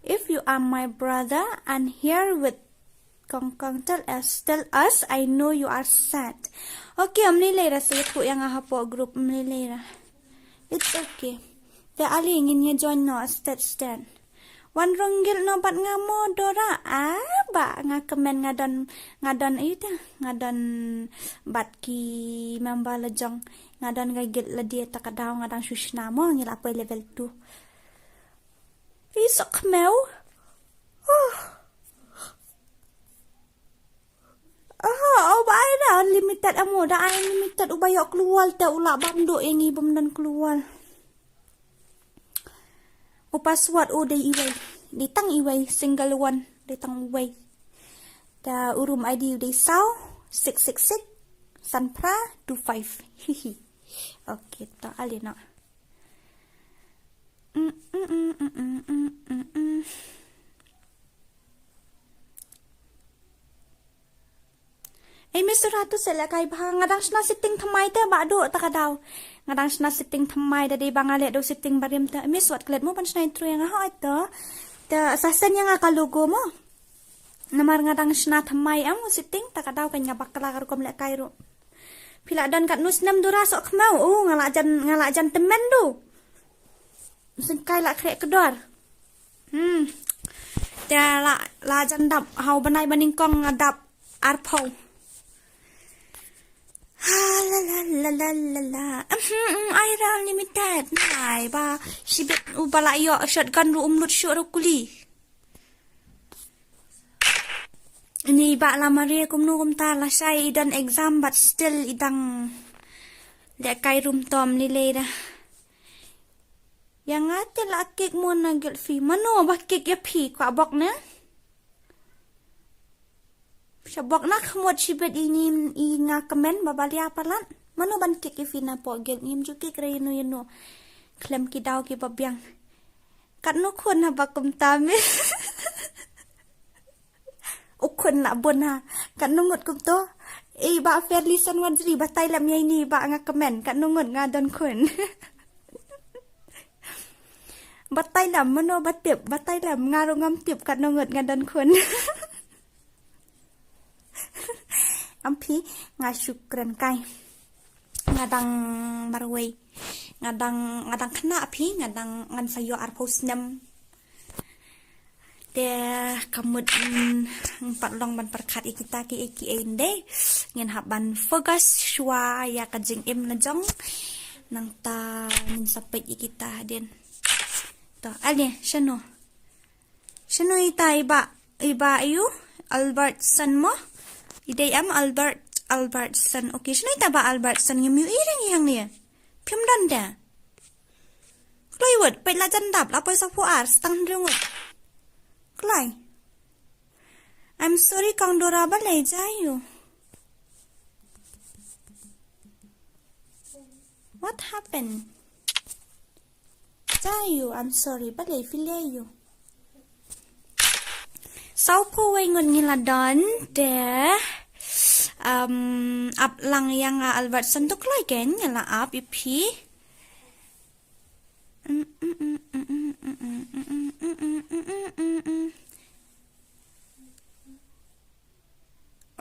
If you are my brother and here with Kong Kong, tell us, tell us, I know you are sad. Okay, um lei lei ra, sa ïathuh ïa nga hapoh group, um lei lei ra. It's okay. Te ale ngin ïa join noh stet stet. Wan rung guild noh bad nga mo Dora, ah, ba nga kmen, nga don, nga don, ayu te, nga don bad ki member la jong, nga don ka guild lade, ta ka daw nga dang shu shna mo, ngi la poi level two. Isok meu. Huh. Aha, oh, ba ai da unlimited amo, da ai unlimited, uba ïoh klur wal te u lah bam duh ïa ngi bym don klur wal. U password u dei iwei, dei tang iwei, single one, dei tang uwei. Da u room I D u dei saw, six six six, san phra, two five. Hihi. Okay, ta ale noh. Mm, mm, mm. Ei, Mister Ratu, sa lehkai bha, nga dang shna setting thymmai te, ba duh ta ka daw. Nga dang shna setting thymmai, da dei ba nga leh da u setting barim te. Miss, wat klet mo ban shna intro ïa nga, hooid to. Te sa send ïa nga ka logo mo. Namar nga dang shna thymmai em u setting, ta ka daw kan nga bakla ka rukom lehkai ruh. Phi la don katno snem Dora Sokmo? Oh, nga la jan, nga la jan tymmen du. Sngewkai la khreh kdor. Hmm. Te la, la jan dap, ha u bnai ba nyngkong nga dap arphew. Ha, la, la, la. Mhm, mm, ai ra unlimited. Nai ba, shibit uba la ïoh shotgun ruh um lut shuh ruh kuli. Ni ba la mare kumno kumta, lashai i don exam but still i dang lehkai room, tom lei lei da. Ïa nga te la kick mo na guild phi. Mano ba kick ïa phi, kwah bok ne? Sha bok na khmut shibit i ni i nga kmen ba balia palat. Mano ban kick ïa phi na pok guild, ngim ju kick re ïano ïano. Khlem ki daw kiba biang. Katno khun haba kumta me. U khun la bun ha. Katno ngut kumto. Ei ba Fairly San Wadri, batai lem ïa ini ba nga kmen. Katno ngut nga don khun. Batai lem, mano ba tip, batai lem, nga ruh ngam tip katno ngut nga don khun. Am phi, nga shu kren kai. Nga dang marwei. Nga dang, nga dang khynnah phi, nga dang, ngan sa ïoh arphew snem. Te ka mut, mm, ngam pat long ban pyrkhat ïa kita kiei kiei ndei. Ngin hap ban focus shuwa ïa ka jingim la jong. Nangta ngin sa peit ïa kita hadien. To, ale, shano? Shano ita i Bah, i Bah aïu? Albertson mo? I dei em Albert, Albertson. Okay, shano ita Bah Albertson? Ngim ïohi ïa i hangne. Phim don de. Kloi wut, peit la jan dap, la poi sawphew ar, stang hynriew ngut. Kloi. I'm sorry, Kong Dora, balei, jai ïa u. What happened? Jai ïa u, I'm sorry, balei, phi leh ïa u. Sawphew wei ngut ngi la don, te, um, ap lang ïa nga Albertson, to kloi kein, nga la ap ïa phi.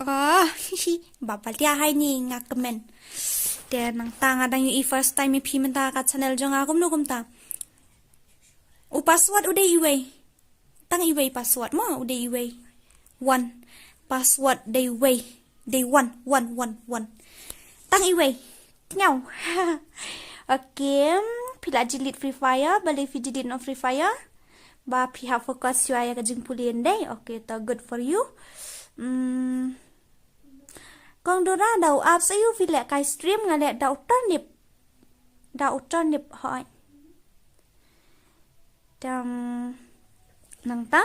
Oh, ba pal tia hai ni nga kmen. Te nangta nga dang ïohi first time ïa phi mynta ka channel jong nga, kumno kumta. U password u dei iwei. Tang iwei password mo, u dei iwei. One. Password dei iwei. Dei one, one, one, one. Tang iwei. Tngaw. Okay, phi la delete Free Fire, balei phi delete noh Free Fire? Ba phi hap focus shuwa ïa ka jingpule ndei. Okay, to good for you. Hmm. Kong Dora, da u apps aïu phi leh kai stream? Nga leh da u Turnip. Da u Turnip, hooid. Te nangta.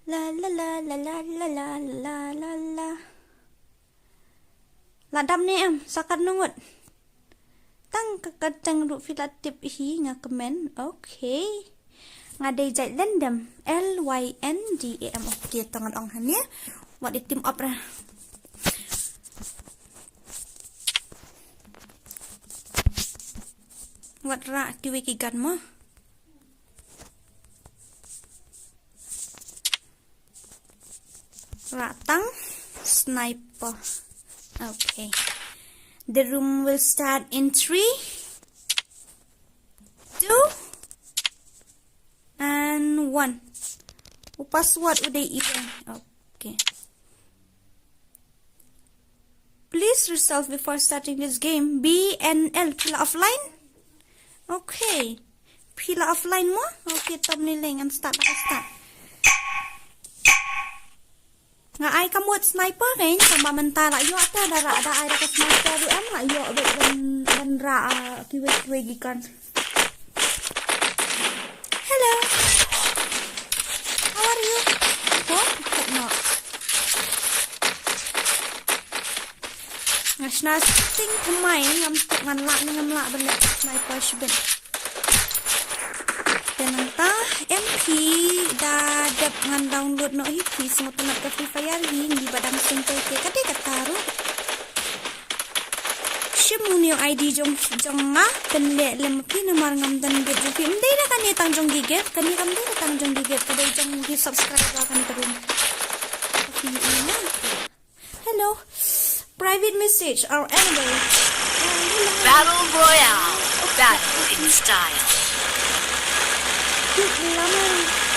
La la la la la la la la la la. La dap ne em, sa katno ngut? Tang ka kyrteng ruh phi la tip hi, nga kmen. Okay. Nga dei jait Lyndam. L Y N D A M. Okay, to ngan ong hangne. Wat ïa team up ra. Wat rah kiwei ki gun mo. Rah tang sniper. Okay. The room will start in three, two, and one. U password u dei iwei. Okay. Please resolve before starting this game. B N L, phi la offline? Okay. Phi la offline mo? Okay, to ym lei lei, ngan start, ngan start. Nga ai ka mut sniper kein, tangba mynta la ïoh te da rah, da ai da ka sniper ruh em, la ïoh beit ban, ban rah, ah, kiwei kiwei ki gun. Hello. How are you? Ko? Ko no. Nga shna shooting thymmai, ngam tip ngan lah ne ngam lah ban leh sniper shibit. Te nangta, em phi da dep ngan download noh hi phi, sngewtynnat ka Free Fire hi, ngi ba dang sngewthuh te ka dei kata ruh. Shim une u I D jong, jong nga, pynleh lem phi namar ngam don gift jong phi. Ym dei da kane tang jong ki gift, kane kam dei da tang jong ki gift, ka dei jong ki subscriber kane ka room. Phi ïa nga. Hello. Private message, our enemy. Battle Royale. Battle in style. Cute ni lama.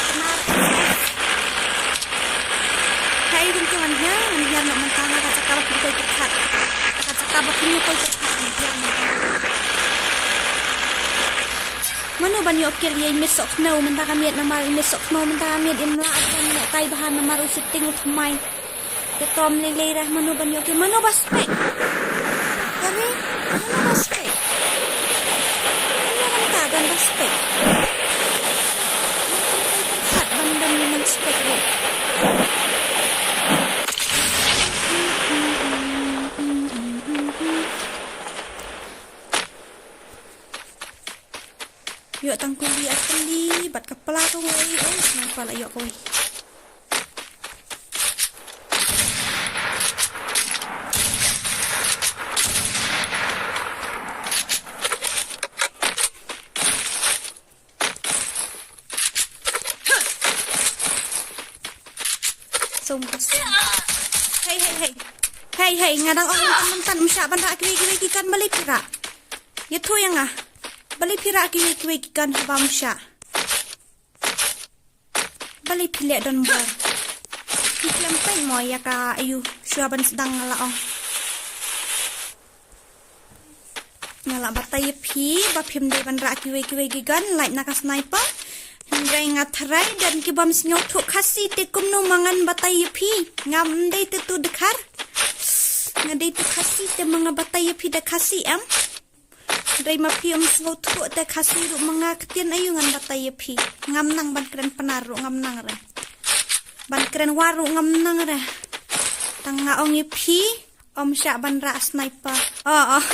Kemar. Hai, kum tu ngan hiar, ngan hiar nak mentang ka cakap aku koi terkat. Ka cakap aku ni koi terkat, ngan hiar mentang. Mano ban ïoh kill ïa i Miss Okno, mynta ka miet namar i Miss Okno, mynta ka miet im lah ban ïoh kai bahan namar u shooting u thymmai. Te tom lei lei rah, mano ban ïoh kill, mano ba spek. Kare, mano ba spek. Mano ban ka ban ba spek. Mano ban ka ban ban ban spek ruh. Ïoh tang kuli ar tylli bad ka pla kawei, oh, namar pla la ïoh kawei. Sum ka sum. Hei, hei, hei. Hei, hei, nga dang ong mynta, mynta, ym shah ban rah kiwei kiwei ki gun, balei phi rah? Ïathuh ïa nga. Balei phi rah kiwei kiwei ki gun haba ym shah? Balei phi leh don bor? Phi khlem peit mo ïa ka, aiu, shuwa ban sdang nga la ong. Nga la batai ïa phi ba phim dei ban rah kiwei kiwei ki gun, lait na ka sniper. Hynrei nga tharai don ki bym sngewthuh Khasi te kumno ma ngan batai ïa phi. Ngam dei te tu dkhar. Nga dei tu Khasi te ma nga batai ïa phi da Khasi em. Hynrei ma phi ym sngewthuh te Khasi ruh ma nga ktien aiu ngan batai ïa phi. Ngam nang ban kren Pnar ruh ngam nang re. Ban kren War ruh ngam nang re. Tang nga ong ïa phi. Ym shah ban rah sniper. Oh, oh.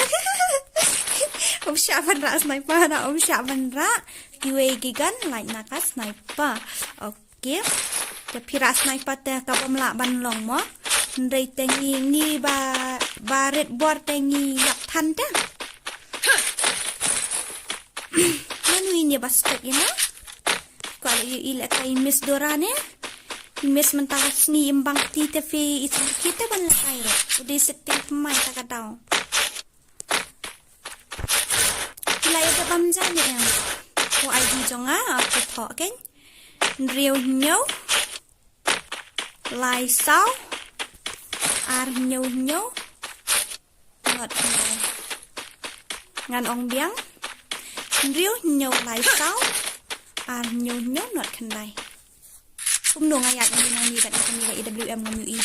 Ym shah ban rah sniper, na ym shah ban rah kiwei ki gun, lait na ka sniper. Okay. Te phi rah sniper te ka bym lah ban long mo. Hynrei te ngi, ngi ba, ba rit bor te ngi ïap than te. Mano ine ba stek ine? Kwah ïa i lehkai Miss Dora ne? I Miss mynta ka sngi im bang kti te phi i sngewthuh te ban lehkai ruh. U dei sitting pynmai ta ka daw. Ki la ïa bam ja ne em? Ko I D jong nga, ah, ki thoh kein. Hynriew hynñiew. Lai saw. Ar hynñiew hynñiew. Not khyndai. Ngan ong biang. Hynriew hynñiew lai saw. Ar hynñiew hynñiew not khyndai. Kumno nga ïaid ngi nang ni bad ngi la A W M ngam ïohi.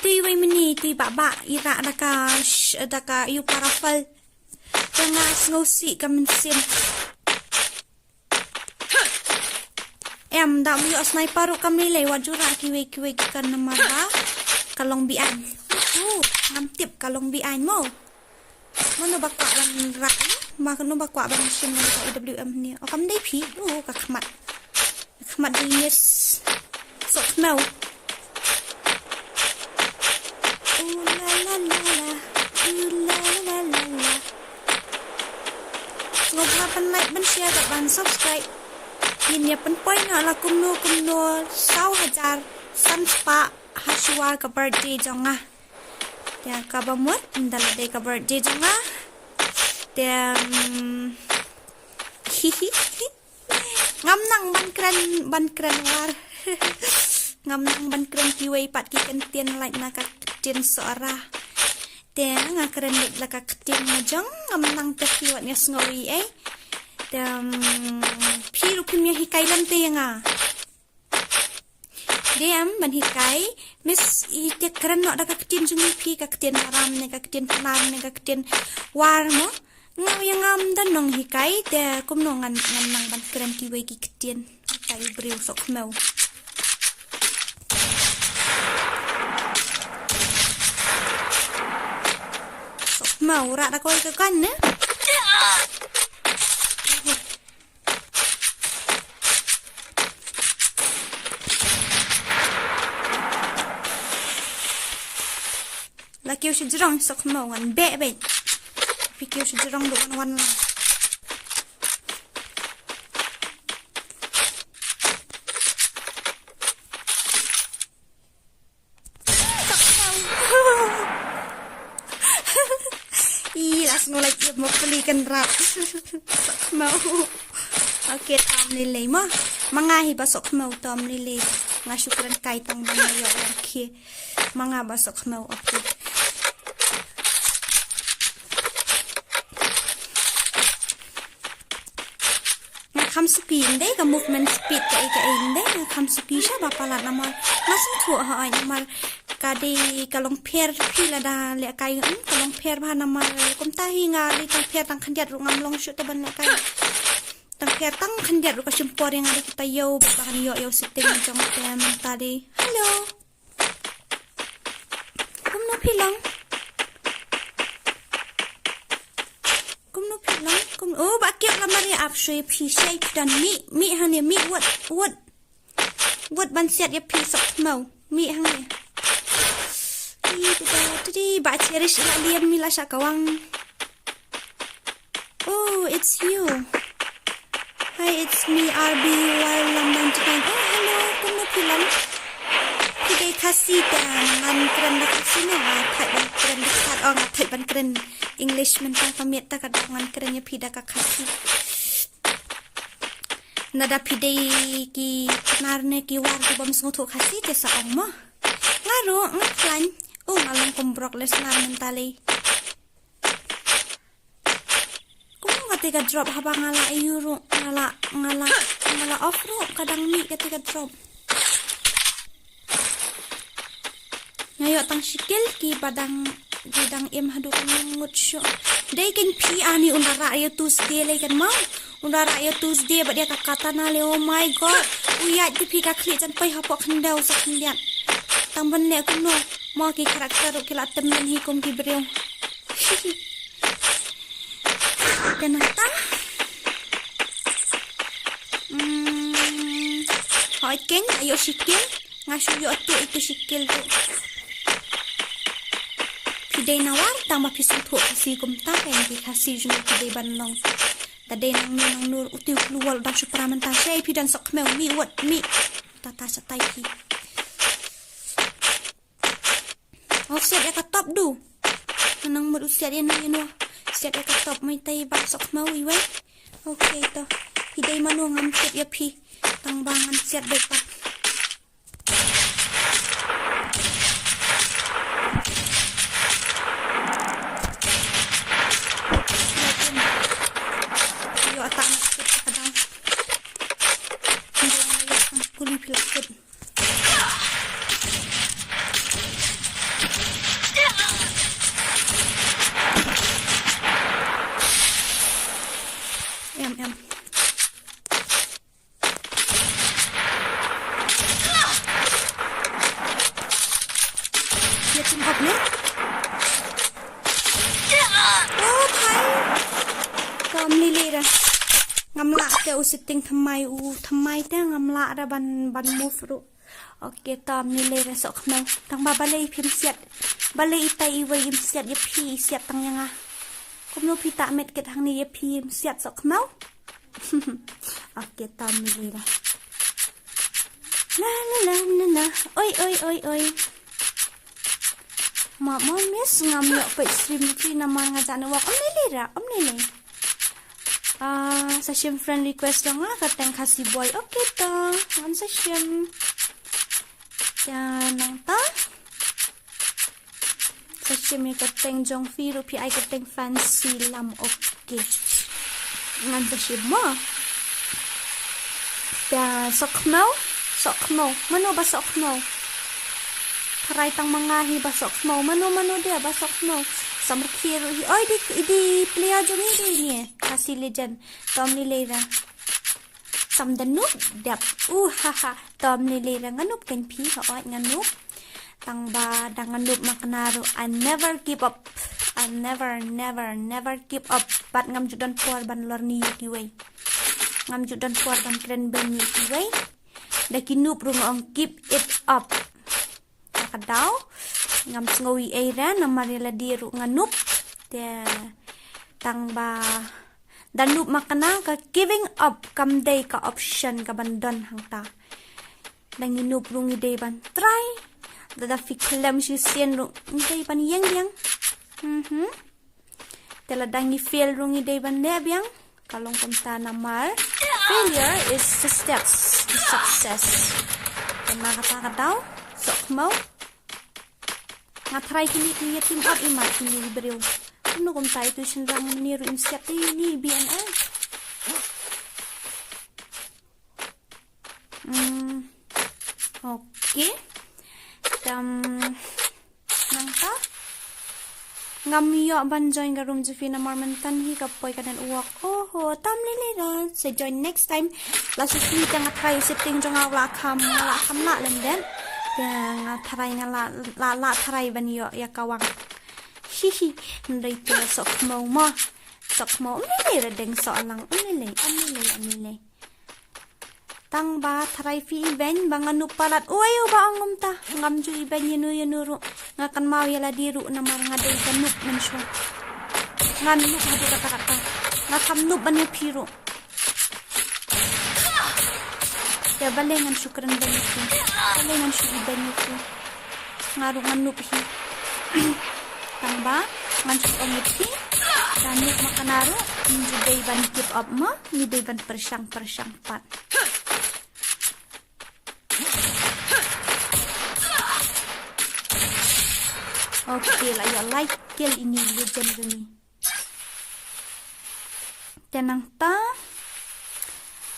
Tui wei mini, tui ba ba, i rah da ka, sh-, da ka, yu parafal. Ka nga sngewsih ka mynsiem. Em, da ym ïoh sniper ruh kam lei lei, wat ju rah kiwei kiwei ki gun namar ba ka long behind. Uh, ngam tip ka long behind mo. Mano ba kwah ban rah, mano ba kwah ban shim ka A W M ni. O kam dei phi, uh, ka khmat. Ka khmat dei Miss Sohkhmew. Ooh la la la la, ooh la la la la. Sngewbha ban like, ban share, bad ban subscribe. Ngin ïa pynpoi noh la kumno kumno saw hajar san spah ha shuwa ka birthday jong nga. Te kaba mut, ynda la dei ka birthday jong nga. Te, mm, ngam nang ban kren, ban kren War. Ngam nang ban kren kiwei pat ki kyntien lait na ka ktien Sohra. Te nga kren lait la ka ktien nga jong, ngam nang te phi wat ïa sngew ei ei. Te, mm, phi ruh phim ïa hikai lem te ïa nga. Dei em ban hikai, Miss, i te kren noh da ka ktien jong i phi, ka ktien Maram ne, ka ktien Pnar ne, ka ktien War mo. Nga ïa ngam don nonghikai, te kumno ngan, ngan nang ban kren kiwei ki ktien. Ka i briew Sohkhmew. Sohkhmew, rah da kawei ka gun ne? La kiew sha jrong Sohkhmew ngan beh beh. Phi kiew sha jrong duh ngan wan lang. I la sngew like ïa mo peli kan rap. Sohkhmew. Okay, tam lei lei mo. Ma nga hi ba Sohkhmew tam lei lei. Nga shu kren kai tang ba nga ïoh ïa ki. Ma nga ba Sohkhmew, okay. Nga kham suki ym dei ka movement speed kaei kaei ym dei, nga kham suki sha ba palat namar nga sngewthuh ha ai namar ka dei ka long pher phi lada lehkai, hmm, ka long pher bha namar kumta hi nga dei tang pher tang khyndiat ruh ngam long shuh te ban lehkai. Tang pher tang khyndiat ruh ka shim por ïa nga dei kita ïew ba kan ïoh ïew setting jong te mynta dei. Hello. Kumno phi long? Kumno phi long? Kum, oh, ba kiak la Maria ap shui phi shai phi don mi, mi hangne mi wat, wat. Wat ban siat ïa phi Sohkhmew. Mi hangne. Ti, ti, ti, ti, ba cherish la liam mi la sha kawang. Oh, it's you. Hi, it's me, R B Y Lam ninety-nine. Oh, hello, kumno phi long? Khasi te ngan kren da Khasi ne, nga thait ban kren da Khasi, oh, nga thait ban kren English mynta ka miet ta ka dang ngan kren ïa phi da ka Khasi. Nada phi dei ki Pnar ne ki War ki bym sngewthuh Khasi te sa ong mo. Nga ruh nga khlaiñ. U nga long kum Brock Lesnar mynta lei. Kum kata ka drop haba nga la ïoh ruh, nga la, nga la, nga la off ruh, ka dang mih kata ka drop. Nga ïoh tang shi kill ki ba dang, ki dang im haduh ka ngut shuh. Dei kein phi ani un rah ïa Tuesday lei kan mo. Un rah ïa Tuesday bad ïa ka katana lei, oh my god. U ïaid te phi ka khlieh jan poi hapoh khyndew sa khyndiat. Tang ban leh kumno. Mo ki character ruh ki la tymmen hi kum ki briew. Te nangta. Hmm. Hooid kein, ïoh shi kill. Nga shu ïoh tu itu shi kill tu. Phi dei na War tang ba phi sngewthuh Khasi kumta, kein ki Khasi jong ngi phi dei ban long. Da dei nangno nangno u tiew kluwal u dang shu pra mynta, shei phi don sok khmew, mih wat mih. Ta ta shatai phi. Oh, siat ïa ka top du. Nga nang mut u siat ïa no ïa no. Siat ïa ka top mai tai ba sok khmew iwei. Okay to. Phi dei mano ngam tip ïa phi. Tang ba ngan siat beit pat. Ïoh ata na siat ka dang. Phi dei mano ïa tang kuli phi la kut. Em, em. Ïa team up ne? Oh, thai. Kam lili ra. Ngam lah te u setting thymmai u thymmai te ngam lah ra ban, ban move ruh. Okay, tam ni lei ra sok khmew. Tang ba balei phim siat. Balei itai iwei im siat ïa phi, i siat tang ïa nga. Kumno phi ta met ket hangne ïa phi im siat sok khmew. Okay, tam ni lei ra. La la la la la. Oi oi oi oi. Ma ma miss ngam ïoh peit stream phi namar nga jan wak. Om ni lei ra, om ni lei. Ah, sa shim friend request jong nga ka teng Khasi boy. Okay to, ngan sa shim. Ïa nangta. Sa shim ïa ka teng jong phi ruh phi ai ka teng fancy lam. Okay. Ngan sa shim mo. Ïa sok khmew, sok khmew. Mano ba sok khmew? Tharai tang ma nga hi ba sok khmew. Mano mano dia ba sok khmew? Samrkhie ruh hi. Oi di, di player jong ngi di ni. Khasi legend. Tom ni lei ra. Sam da noob dep. Uh ha ha. Tom ni lei ra nga noob kan phi ha oi nga noob. Tang ba da nga noob ma kane ruh I never give up. I never, never, never give up. Bad ngam ju don por ban lor ni ïa kiwei. Ngam ju don por ban kren beiñ ïa kiwei. Da ki noob ruh nga ong keep it up. Ka daw ngam sngew ei ei re namar ïa lade ruh nga noob. Te tang ba da noob ma kane ka giving up kam dei ka option ka ban don hangta. Da ngi noob ruh ngi dei ban try. Da da phi khlem shisien ruh ngi dei ban ïeng biang. Mhm. Te lada ngi fail ruh ngi dei ban leh biang. Ka long kumta namar failure is the steps to success. Te na kata ka daw sok khmew. Nga try kine ki ïa team up i mat kine ki briew. Kumno kumta itu shynrang mane ruh im siat te ini B N L. Hmm. Okay. Tam nangta. Ngam ïoh ban join ka room jong phi namar mynta hi ka poi ka network. Oho, tam lili ra. Sa join next time. La shisha te nga try setting jong nga la kham, la kham lah lem den. Te nga try nga la, la, la try ban ïoh ïa ka wang. Hihi, ndai te sok khmew mo. Sok khmew, um lili ra deng sok lang, um lili, um lili, um lili. Tang ba tharai phi ibeiñ ba nga noob palat. Uei uba ong kumta. Ngam ju ibeiñ ïano ïano ruh. Nga kynmaw ïa lade ruh namar nga dei ka noob mynshuwa. Nga noob haduh katta katta. Nga kham noob ban ïa phi ruh. Te balei ngan shu kren beiñ ïa phi. Balei ngan shu ibeiñ ïa phi. Nga ruh ngan noob hi. Tang ba ngan shu ong ïa phi, da noob ma kane ruh, ngi ju dei ban give up mo, ngi dei ban pyrshang pyrshang pat. Okay, la ïoh lai kill ine i Legend jong ngi. Te nangta,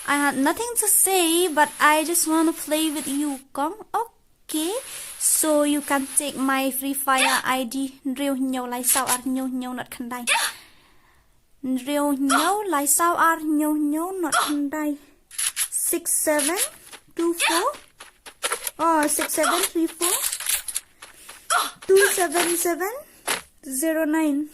I had nothing to say, but I just want to play with you, Kong. Okay, so you can take my Free Fire I D, hynriew hynñiew lai saw ar hynñiew hynñiew not khyndai. Hynriew hynñiew lai saw ar hynñiew hynñiew not khyndai. Six seven two four. Oh, six seven three four two seven seven zero nine.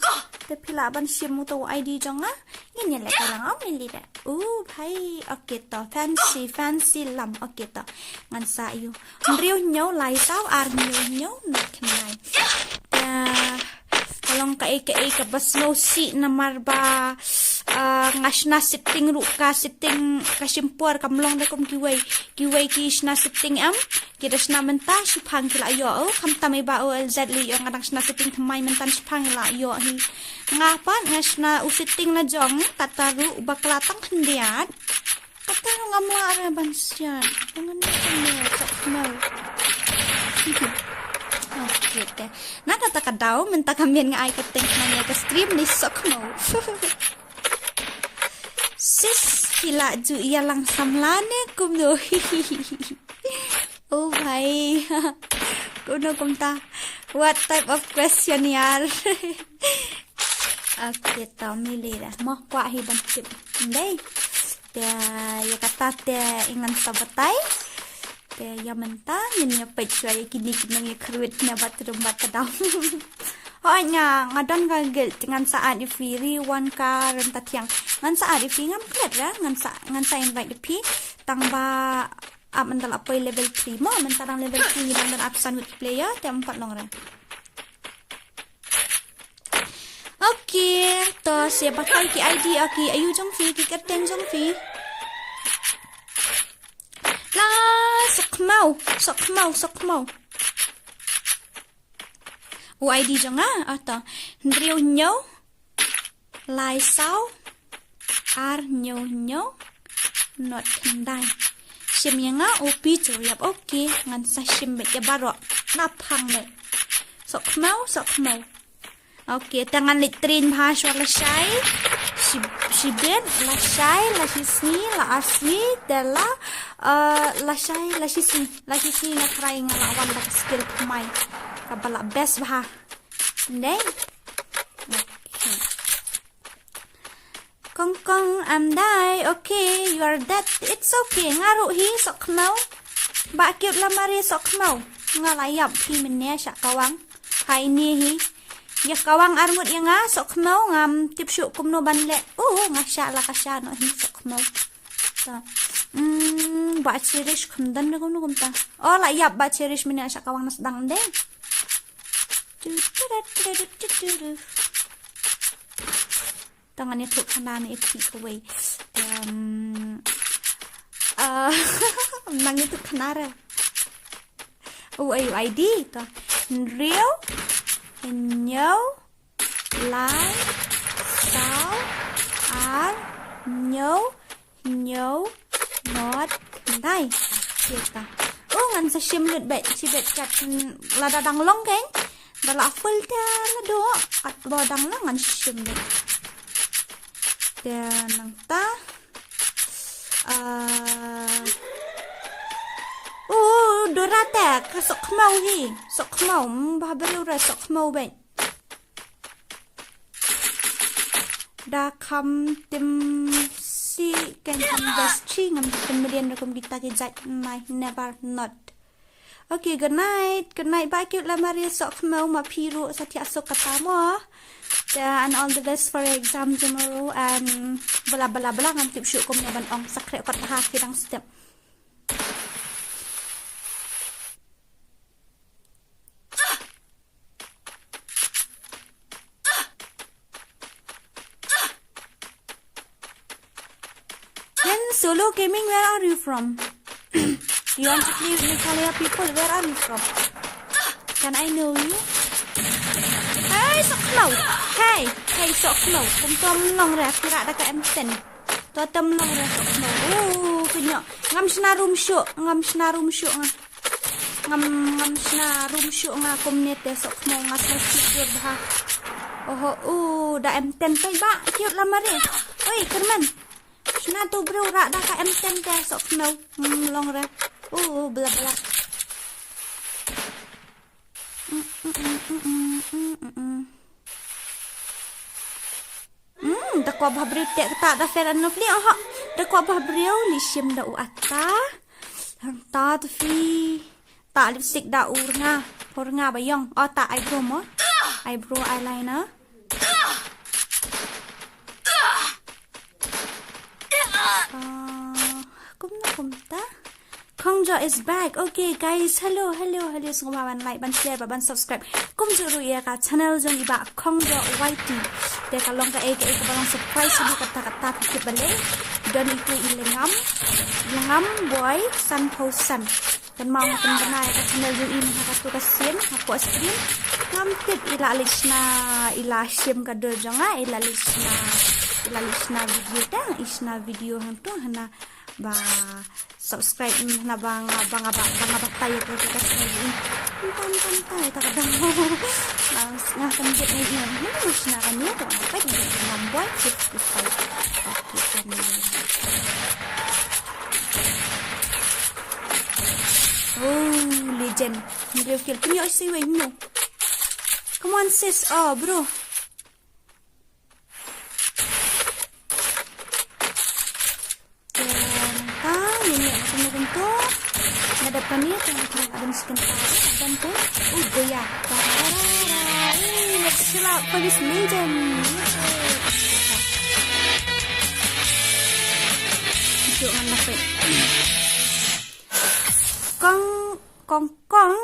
Te phi lah ban shim uto u I D jong nga. Ngin ïa leh ka lang ong lili da. U bhai, okay to. Fancy, fancy lam. Okay to. Ngan sa ïa u. Hynriew hynñiew lai saw ar hynñiew hynñiew not khyndai. Te ka long kaei kaei kaba sngewsih namar ba, ah, nga shna setting ruh ka setting ka shim por, kam long da kum kiwei. Kiwei ki shna setting em. Ki da shna mynta, shiphang ki la ïoh, oh, khamtam i Bah O L Z lei ïoh, nga dang shna setting thymmai mynta, shiphang la ïoh hi. Nga pat nga shna u setting la jong, kata ruh bakla tang khyndiat. Kata ruh ngam lah re ban siat. Ngan ne, sok khmeu. Okay te. Na kata ka daw mynta ka myn nga ai ka teng na ka stream ni, sok khmeu. Sis, phi la ju ïalang samla ne kumno? Oh bhai. Kumno kumta? What type of question yaar? Okay, to mili da. Mo kwah hi ban tip. Dei. Te ïa kata te ngan sa batai. Te ïa mynta ngin ïa peit shuwa ïa kine ki nongïakhrut na bathroom bad ka dam. Hooid nga, nga don ka guild, ngan sa add ïa phi, ri wan ka rynta thiang. Ngan sa add ïa phi, ngam klet ra, ngan sa, ngan sa invite ïa phi. Tang ba ap mynta la poi level three mo, mynta dang level three ngi dang don up san with player, te ym pat long ra. Okay, to sa batai ki I D, okay, ayu jong phi, ki kyrteng jong phi. La, sok khmeu, sok khmeu, sok khmeu. U I D jong nga, ato. Hynriew hynñiew lai saw ar hynñiew hynñiew not khyndai. Shim ïa nga, u Peter, ïap, okay, ngan sa shim beit ïa baroh. Nga phang beit. Sok khmeu, sok khmeu. Okay, te ngan leit train bha shuwa lashai. Shi, shibit, lashai, lashisngi, la arsngi, te la, eh, lashai, lashisngi, lashisngi nga try nga la wan da ka skill thymmai. Kaba la best bha. Dei. Okay. Kong Kong, I'm die. Okay, you are dead. It's okay. Nga ruh hi, sok khmeu. Bah Cute Lamare, sok khmeu. Nga la ïap hi mynne sha kawang. Hai ni hi. Ïa kawang arngut ïa nga, sok khmeu, ngam tip shuh kumno ban leh. Uh, nga shah la ka shah noh hi, sok khmeu. Ta. Hmm, Bah Cherish kham don ne kumno kumta. Oh, la ïap Bah Cherish mynne sha kawang, na sdang dei. Tu, tu, tu. Tang ngan ïathuh khana ne ïathuh kawei. Em, ah, nang ïathuh khana re. U, u I D to. Hynriew hynñiew lai saw ar hynñiew hynñiew not khyndai. Kita. Oh, ngan sa shim lut beit, shibit kat, mm, lada dang long keiñ. Da la full te la duh, kat ba dang long ngan shim beit. Te nangta. Ah. Oh, Dora te, ka sok khmeu hi. Sok khmeu, mm, ba briew re sok khmeu beit. Da kham tim si ken kham best chi ngam tim million rukom kita ki jait mai never not. Okay, good night. Good night, Bah Cute Lamare, sok khmeu ma phi ruh sa thiah suk kata mo. Yeah, and all the best for your exam tomorrow and bla bla bla, ngam tip shuh kumno ban ong, sa khreh kot bha ki dang step. Then Solo Gaming, where are you from? You want to play with Meghalaya people? Where are you from? Can I know you? Hey, sohkhmiew. Hey, hey, sohkhmiew. Kum to ym long re, phi rah da ka M ten. To to ym long re, sohkhmiew. Oh, kynnoh. Ngam shna rum shuh, ngam shna rum shuh nga. Ngam, ngam shna rum shuh nga kumne te, sohkhmiew, nga sngewsih jur bha. Oho, uh, da M ten te ba, cute la mare. Oi, kyrmen. Shna tu briew rah da ka M ten te, sohkhmiew. Hmm, long re. Uh, bla bla. Mm, mm, mm, mm, mm, mm, mm. Hmm, da kwah bha briew te kata da Fair and Lovely, oho. Da kwah bha briew, leit shim da u ata. Hangta tu phi. Ta lipstick da u rnga. Pho rnga ba ïong. Oh, ta eyebrow mo. Eyebrow eyeliner. Ah, kumno kumta? Khongjo is back. Okay, guys. Hello, hello, hello. Sngewbha ban like, ban share, ban subscribe. Kumjuh ruh ïa ka channel jong i Bah Khongjo Y T. Te ka long kaei kaei kaba long surprise ruh, kata kata phi tip balei. Don itu i lengam. Lengam boy san phew san. Kan mau nga pynbna ïa ka channel jong i ha katu ka sien, hapoh stream. Ngam tip i la leit shna, i la shim ka dur jong nga, i la leit shna, i la leit shna video te, i shna video hangtu hana ba subscribe, hana ba nga, ba nga, ba nga batai ïa ka channel jong i. Tam tam tam ïa ta ka dang. Nga kan get ngai ïa. Hana ba shna kane, to nga peit, Lengam boy fifty-five. Okay, kane. Oh, legend. Ngi kill. Kynnoh ïa i wei, no. Come on, sis. Oh, bro. Nangta, ngi ïa kumno kumto. Nga dap kane, tang tang adam second power, adam pun. Oh, goya. Tararara. Hey, let's chill out for this legend. Ito ang dapat. Kong, kong, kong,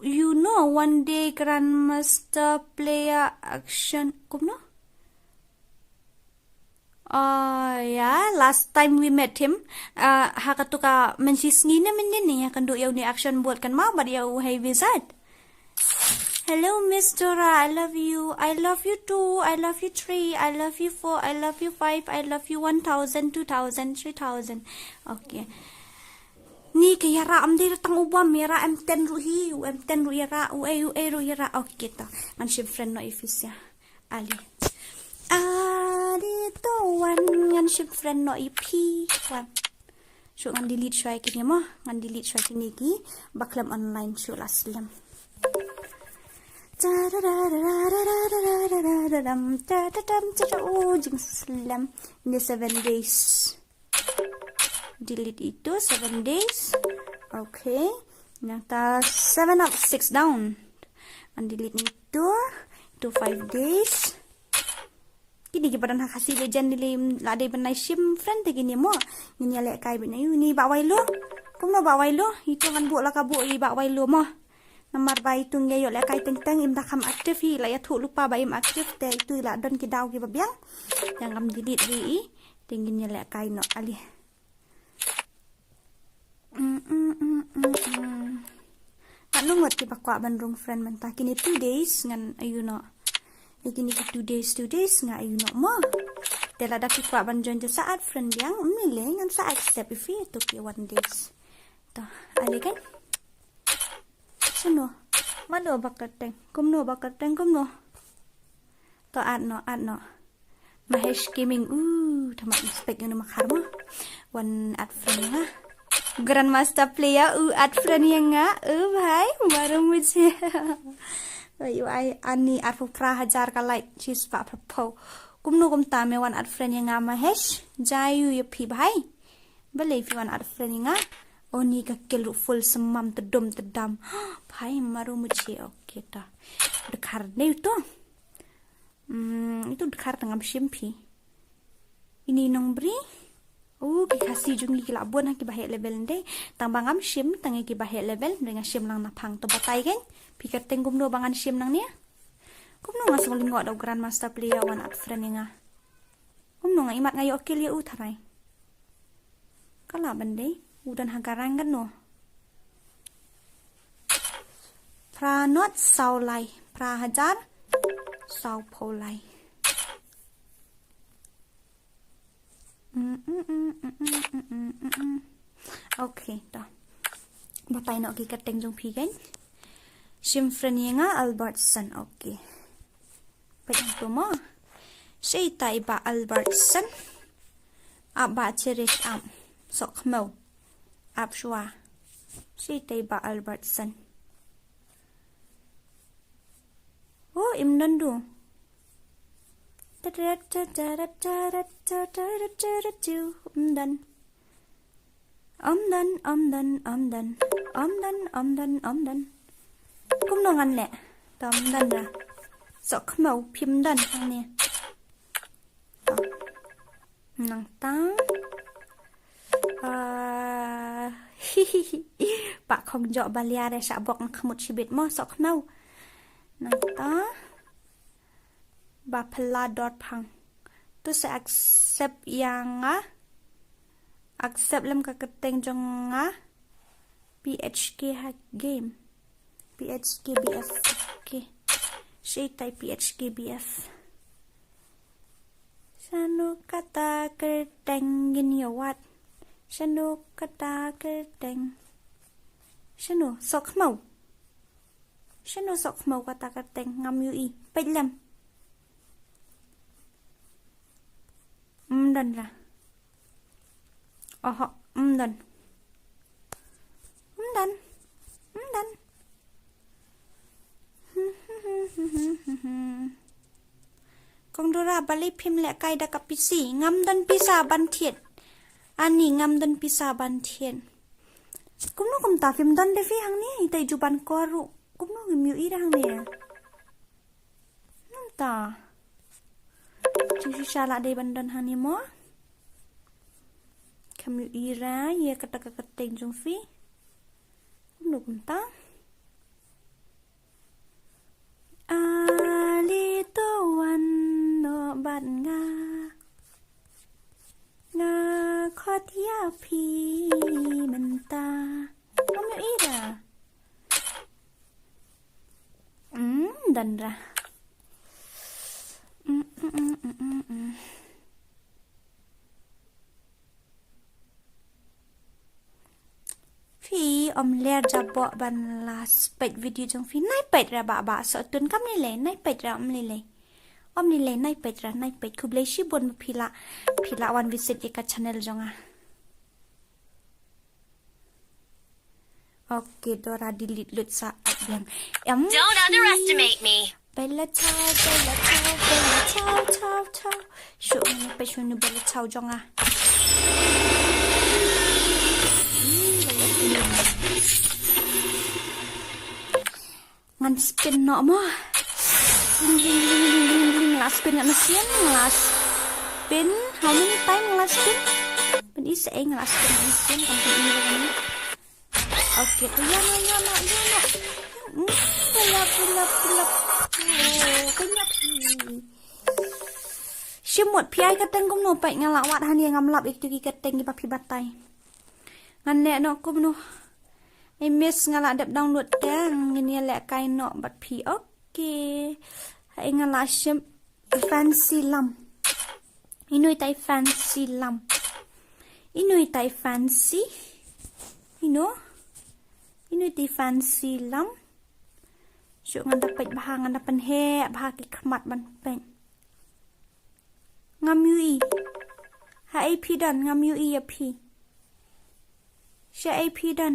you know, one day Grandmaster Player Action. Kumno? Uh, yeah, last time we met him, uh, ha katu ka mynshisngi ne mynnin ne, ïakynduh ïa une u Action Bolt kan ma, bad ïa u Heavy Zat. Hello, Miss Dora, I love you. I love you two. I love you three. I love you four. I love you five. I love you one thousand, two thousand, three thousand. Okay. Ni ka ïarap ym dei tang u bom, ïarap M ten ruh hi, u M ten ruh ïarap, uei uei ruh ïarap. Okay, to. Ngan shim friend noh ïa phi sha. Ali. Ali to wan, ngan shim friend noh ïa phi. Wan. Shu ngan delete shuwa kine mo, ngan delete shuwa kine kiba khlem online shu la slem. Oh, jingslem. Ni seven days. Delete itu seven days. Okay. Nangta seven up, six down. Ngan delete itu, itu five days. Kine kiba don ha Khasi Legend, lei la dei ban ai shim friend te kine mo. Ngin ïalehkai bad ïa u, ni Bah Wailo. Kumno Bah Wailo? Itu ngan buh la ka buh ïa Bah Wailo mo. Namar ba itu ngi ïoh lehkai teng teng, im da kham active hi, la ïathuh lypa ba im active te itu la don ki daw kiba biang. Ïa ngam delete hi i, te ngin ïalehkai noh. Ali. Mm, mm, mm, mm, mm. Katno ngut kiba kwah ban rung friend mynta? Kine two days ngan ayu noh. Ïa kine ki two days, two days nga ayu noh mo. Te lada phi kwah ban join te sa add friend biang, ym lei lei, ngan sa accept ïa phi ïa tu ki one days. To, ale kan? Kumno? Mano ba kyrteng? Kumno ba kyrteng? Kumno? To add noh, add noh. Mahesh Gaming, uh, thamat respect ïa u Makhar mo. Wan add friend ïa nga. Grandmaster Player, u add friend ïa nga. Uh, bhai, maro mujhe. Oi, u ai ani arphew phra hajar ka like, shispah phraphew. Kumno kumta me wan add friend ïa nga Mahesh? Jai ïa phi bhai. Balei phi wan add friend ïa nga? Oh, ni ka kill ruh full, symam tdum tdam. Bhai, maro mujhe, okay ta. Dkhar ne to. Hmm, itu dkhar tang ngam shim phi. Ini nongbri. Oh, ki Khasi jong ngi ki la bun ha kiba heh level nde. Tang ba ngam shim tang ïa kiba heh level, nde nga shim lang naphang. To batai kein. Phi kyrteng kumno ba ngan shim nangne? Kumno nga sngewlyngngoh da u Grandmaster Player wan add friend ïa nga? Kumno nga imat nga ïoh kill ïa u tharai? Ka lah ban dei u don ha garang katno? Phra nod saw lai. Phra hajar saw phew lai. Okay, to. Batai noh ki kyrteng jong phi kan. Shim friend ïa nga Albertson. Okay. Peit hangto mo. Shi tai ba Albertson. Ap ba Cherish ap. Sok khmew. Ap shwa. Shi tai ba Albertson. Oh, im don du. Ym don. Ym don, ym don, ym don. Ym don, ym don, ym don. Kumno ngan leh. Ym don ra. Sok khmew phim don hangne. Nangta. Ah, pa khong jok balia re sha bok na khmut shibit mo sok khmew. Nangta. Ba phylla dor phang. To sa accept ïa nga. Accept lem ka kyrteng jong nga. P H K ha game. P H K B F. Okay. Shi tai P H K B F. Shano kata kyrteng ngin ïa wad. Shano kata kyrteng. Shano sok khmew. Shano sok khmew kata kyrteng ngam ïohi. Peit lem. Ym don ra. Oho, ym don. Ym don. Ym don. Kong Dora balei phim lehkai da ka P C. Ngam don pisa ban thied. Ani ngam don pisa ban thied. Kumno kumta phim don de phi hangne. Ita ju ban kor ruh. Kumno ngim ïohi da hangne. Namta. Jingshisha lah dei ban don hangne mo. Kham ïohi ra ïa kata ka kyrteng jong phi. Kumno kumta. Ale to wan noh bad nga. Nga khot ïa phi mynta. Kham ïohi ra. Hmm, don ra. Hmm, hmm, hmm, hmm, hmm, hmm. Phi ym ler jaboh ban la peit video jong phi. Nai peit ra ba ba so tun kam lei lei. Nai peit ra ym lei lei. Ym lei lei nai peit ra nai peit khublei shibun phi la phi la wan visit ïa ka channel jong nga. Okay, Dora delete lut sa biang. Em. Don't underestimate me. Bella chow, bella chow, bella chow, chow, chow. Shu ni pe shu ni bella chow jong ah. Ngan spin noh mo. Ding, ding, ding, ding, ding, ding. Nga la spin nga machine, nga la spin. How many time nga la spin? Pyn i sa nga la spin nga machine kan pyn i. Okay, to ïa noh, ïa noh, ïa noh. Hmm, pull up, pull up, pull up. Oh, kynjat. Shimut phi ai ka teng kumno peit nga la wad hani ngam lap ik tu ki ka teng ki ba phi batai. Ngan leh noh kumno. I miss nga la dep download te ngin ïa lehkai noh bad phi. Okay. Hai nga la shim Fancy Lam. Ino itai Fancy Lam. Ino itai Fancy. Ino. Ino itai Fancy Lam. Shu ngan da peit bha ngan da pynheh bha ki khmat ban peit. Ngam ïohi. Ha ei phi don ngam ïohi ïa phi. Sha ei phi don.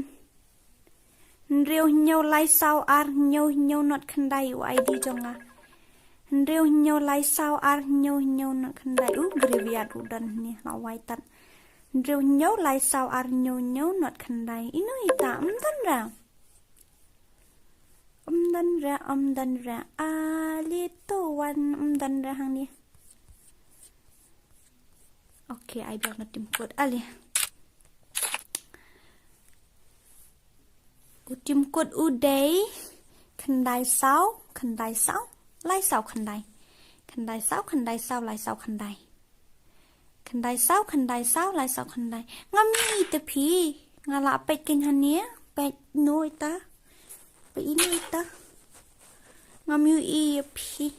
Hynriew hynñiew lai saw ar hynñiew hynñiew not khyndai u I D jong nga. Hynriew hynñiew lai saw ar hynñiew hynñiew not khyndai u graveyard u don hynne la wai tat. Hynriew hynñiew lai saw ar hynñiew hynñiew not khyndai ino ita ym don ra. Ym don ra ym don ra ali to wan ym don ra hangne. Okay, ai biang na tim code ali. U tim code u dei khyndai saw khyndai saw lai saw khyndai. Khyndai saw khyndai saw lai saw khyndai. Khyndai saw khyndai saw lai saw khyndai. Ngam ïohi te phi. Nga la peit keiñ hangne peit no ita. Ba ino ita. Ngam ïohi ïa phi.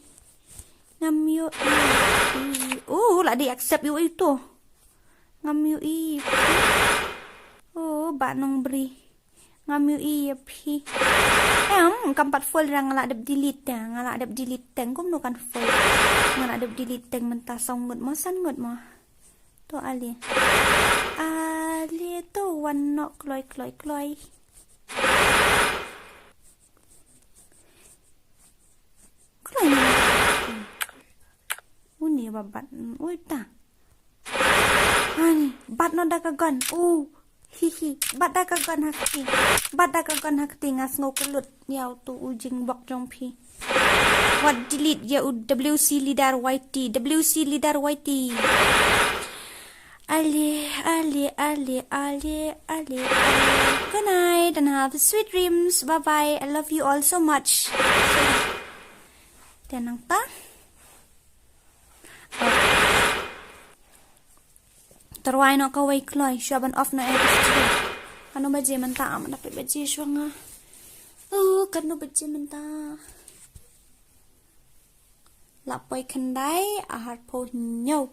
Ngam ïohi ïa phi. Oh, la dei accept ïohi to. Ngam ïohi ïa phi. Oh, Bah Nongbri. Ngam ïohi ïa phi. Em, kam pat full ra nga la dep delete te. Nga la dep delete te. Kumno kan full. Nga la dep delete te mynta saw ngut mo san ngut mo. To ale. Ale to wan noh kloi kloi kloi. Kloi ni. Uni ba bat. Ui ta. Ani, bat noh da ka gun. U. Hi hi. Bat da ka gun ha kti. Bat da ka gun ha kti nga sngew kyllut. Ïa uto u jingbok jong phi. Wat delete ïa u W C Leader Y T. W C Leader Y T. Ale, ale, ale, ale, ale, ale. Good night and have sweet dreams. Bye bye. I love you all so much. Te nangta. Te rwai noh kawei kloi, shuwa ban off noh ïa ka stream. Katno baje mynta, am, da peit baje shuwa nga. Oh, katno baje mynta. La poi khyndai, arphew hynñiew.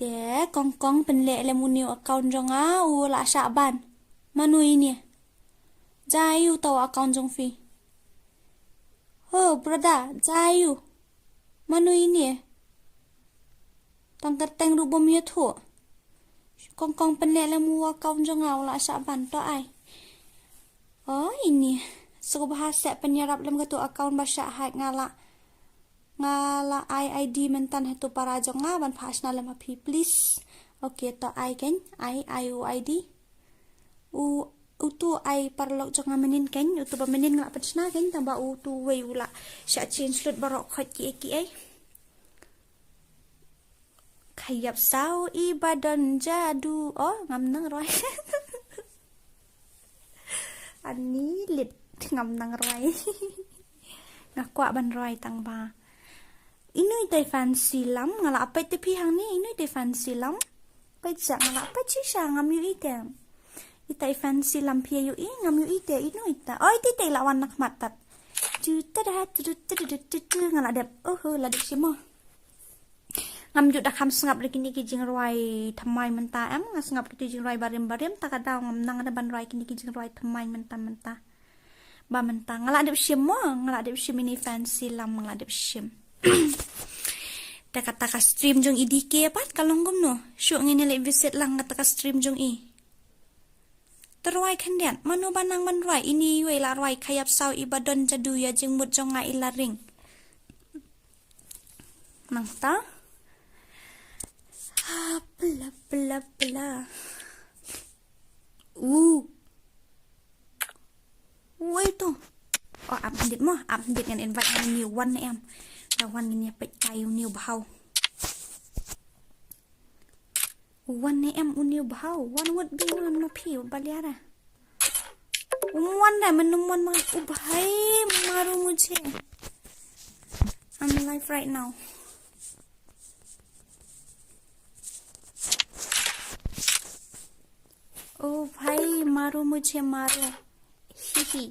Te kong kong pynleh lem une u account jong nga, u la shah ban. Mano ine? Jai u uta u account jong phi. Ho, brother, jai u. Mano ine? Tang kyrteng ruh bym ïathuh. Kong kong pynleh lem u account jong nga, u la shah ban, to ai. Oh, ine. Sngewbha seh pynïarap lem katu account ba shah hack, nga la, nga la ai I D mynta ha tu para jong nga ban phah shna lem ha phi, please. Okay, to ai keiñ, ai, ai u I D. U, utu ai paralok jong nga mynnin keiñ, utu ba mynnin nga la pynshna keiñ, tang ba utu wei u la shah change lut baroh khoit kiei kiei. Khayap saw i ba don jadu. Oh, ngam nang rwai. Ani lit, ngam nang rwai. Nga kwah ban rwai tang ba. Ino ita i Fancy Lam, nga la peit te phi hangne, ino ita i Fancy Lam. Peit sha, nga la peit shisha, ngam ïohi te. Ita i Fancy Lam phi ïohi, ngam ïohi te, ino ita. Oh, ita ita i la wan na khmat pat. Tu ta da, tu tu tu tu tu tu, nga la dep. Oh, la dep shim mo. Ngam ju da kham sngap da kine ki jingrwai thymmai mynta em, nga sngap kito jingrwai barim barim, ta ka daw ngam nang da ban rwai kine ki jingrwai thymmai mynta mynta. Ba mynta nga la dep shim mo, nga la dep shim ine i Fancy Lam, nga la dep shim. Te kata ka stream jong i D K pat ka long kumno. Shuh ngin ïa leit visit lang kata ka stream jong i. Te rwai khyndiat, mano ba nang ban rwai, ine iwei la rwai, khayap saw i ba don jadu, ïa jingmut jong nga i la ring. Nangta. Ha, pla, pla, pla. U. Wei to. Oh, ap khyndiat mo, ap khyndiat, ngan invite une u wan ne em. Da wan ngin ïa peit kai une u bhau. Wan ne em une u bhau, wan wut bi wan ma phi u baliara. Um wan da, men um wan ma u bhai, maro mujhe. I'm live right now. O bhai, maro mujhe, maro. Hi hi.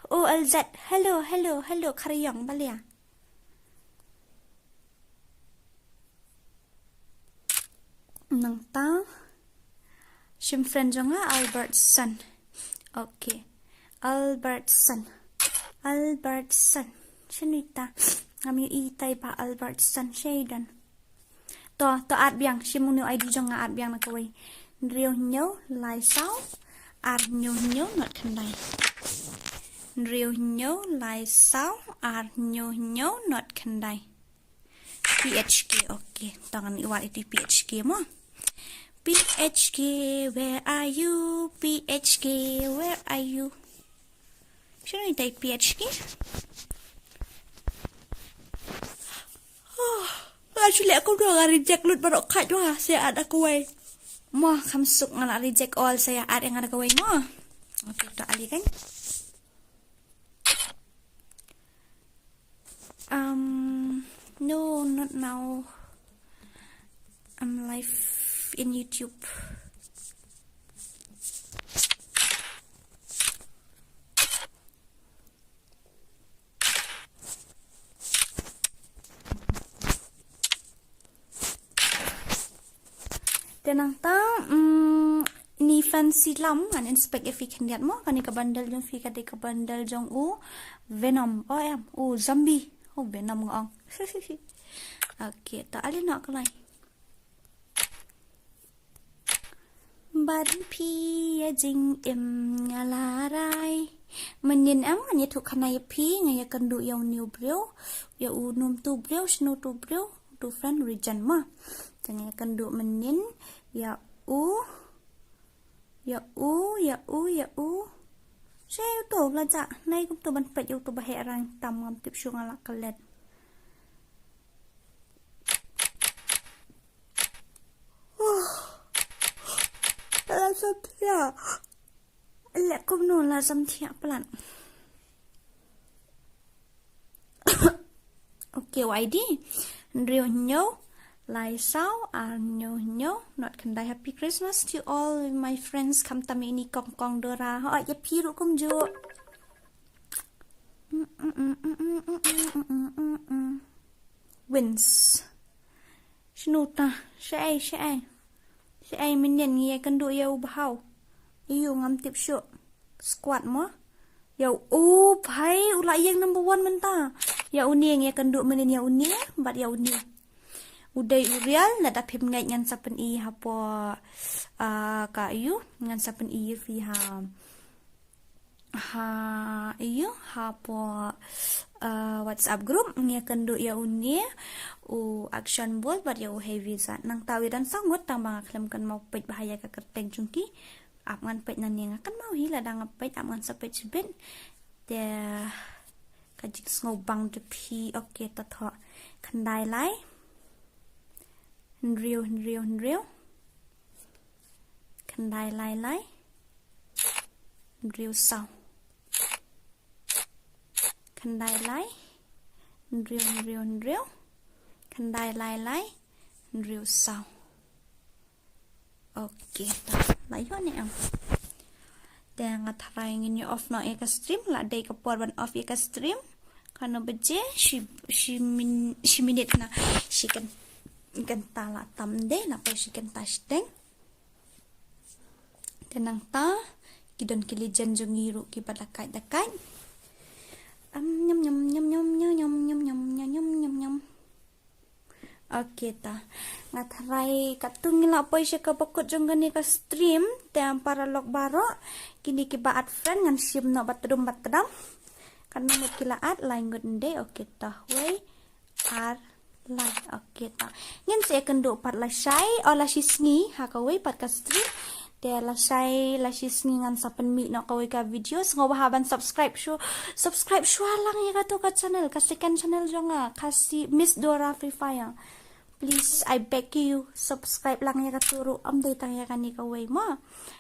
O L Z. Hello, hello, hello, Khariang, balia. Nangta. Shim friend jong nga Albertson. Okay. Albertson. Albertson. Shano ita? Ngam ïohi ita i Bah Albertson. Shei don. To, to add biang. Shim une u I D jong nga, add biang na kawei. Hynriew hynñiew lai saw ar hynñiew hynñiew not khyndai. Hynriew hynñiew lai saw ar hynñiew hynñiew not khyndai. P H K, okay. To ngan ïa wad ïa tu P H K mo. P H K, where are you? P H K, where are you? Shano ita i P H K? Oh, actually, aku dua nga reject lut baroh khat dua, sa ïa add da kawei. Mo, kham suk nga la reject all, sa ïa add ïa nga da kawei mo. Okay, to ale kan. Um, no, not now. I'm live in YouTube. Te nangta, mm, ni fancy lam, ngan inspect ïa phi khyndiat mo, kane ka bundle jong phi ka dei ka bundle jong u Venom, o em, u zombie, u Venom nga ong. Okay, to ale noh kloi. Ban phi ïa jingim nga la rai. Mynnin em ngan ïathuh khana ïa phi, nga ïakynduh ïa u new briew, ïa u num tu briew, shnu tu briew, tu friend region ma. Te nga ïakynduh mynnin ïa u, ïa u, ïa u, ïa u. Sha u to la ja, nai kum to ban peit ïa u to ba heh rang tam ngam tip shu nga la klet. La samthiah. Leh kumno la samthiah palat. Okay, Y D. Hynriew hynñiew, lai saw, ar hynñiew hynñiew. Not khyndai. Happy Christmas to all my friends. Khamtam ïa ini kong kong Dora. Ho ïa phi ruh kumjuh. Wins. Shnu ta, shaei, shaei. Shaei mynnin ngi ïakynduh ïa u bhaw. Ïa u ngam tip shuh. Squad mo. Ïa u, u phai, u la ïeng number one mynta. Ïa une ngi ïakynduh mynnin ïa une, bad ïa une. U dei u real, lada phim ngeit ngan sa pyni hapoh, ah, ka ïa u, ngan sa pyni ïa phi ha. Ha, ïa, hapoh, uh, WhatsApp group, ngi ïakynduh ïa une, u Action Ball, bad ïa u Heavy Zat. Nangta u ïadon saw ngut tang ba nga khlem kynmaw peit bha ïa ka kyrteng jong ki. Ap ngan peit nangne nga kynmaw hi lada nga peit, ap ngan sa peit shibit. Te, ka jingsngewbang jong phi, okay, ta thoh. Khyndai lai. Hynriew, hynriew, hynriew. Khyndai lai lai. Hynriew saw. Khyndai lai. Hynriew, hynriew, hynriew. Khyndai lai lai. Hynriew saw. Okay, ta. La ïoh ne em. Te nga tharai ngin ïa off noh ïa ka stream, la dei ka por ban off ïa ka stream. Kano baje, shi, shi min-, shi minit na, shi kyn-, kynta la tam de, la poi shi kynta shiteng. Te nangta, ki don ki legend jong ngi ruh kiba da kait da kait. Am, nyam, nyam. Okay ta. Nga tharai katto ngi la poi sha kaba kut jong kane ka stream, te ym para lok baroh, kine kiba add friend ngan shim noh ba tdum ba tdam. Katno ngut ki la add, lai ngut ndei, okay ta. Wei, ar, lai, okay ta. Ngin sa ïakynduh pat lashai, o lashisngi, ha kawei pat ka stream. Te lashai, lashisngi ngan sa pynmih noh kawei ka video, sngewbha ban subscribe shu, subscribe shuwa lang ïa kato ka channel, ka second channel jong nga, Khasi Miss Dora Free Fire. Please, I beg you, subscribe lang ïa kato ruh, ym dei tang ïa kane kawei mo.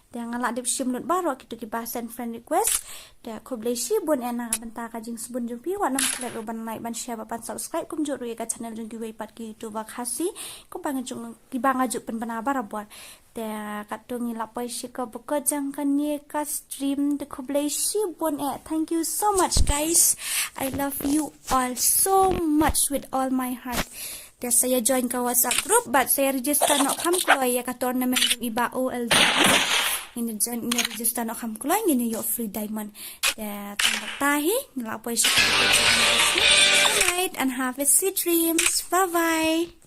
Te nga la dep shim lut baroh kito kiba send friend request. Te khublei shibun eh na ka bynta ka jingsbun jong phi, wat nym klet ruh ban like, ban share, bad ban subscribe, kumjuh ruh ïa ka channel jong kiwei pat ki YouTuber Khasi, kumba nga ju, kiba nga ju pynbna barabor. Te katto ngi la poi sha kaba kut jong kane ka stream, te khublei shibun eh. Thank you so much, guys. I love you all so much with all my heart. Te sa ïa join ka WhatsApp group, bad sa ïa register noh kham kloi ïa ka tournament jong i Bah O L D. Ngin ïa join, ngin ïa register noh kham kloi, ngin ïa ïoh free diamond. Te tang kata hi, ngi la poi sha kaba kut jong kane ka stream. Good night and have a sweet dreams. Bye bye.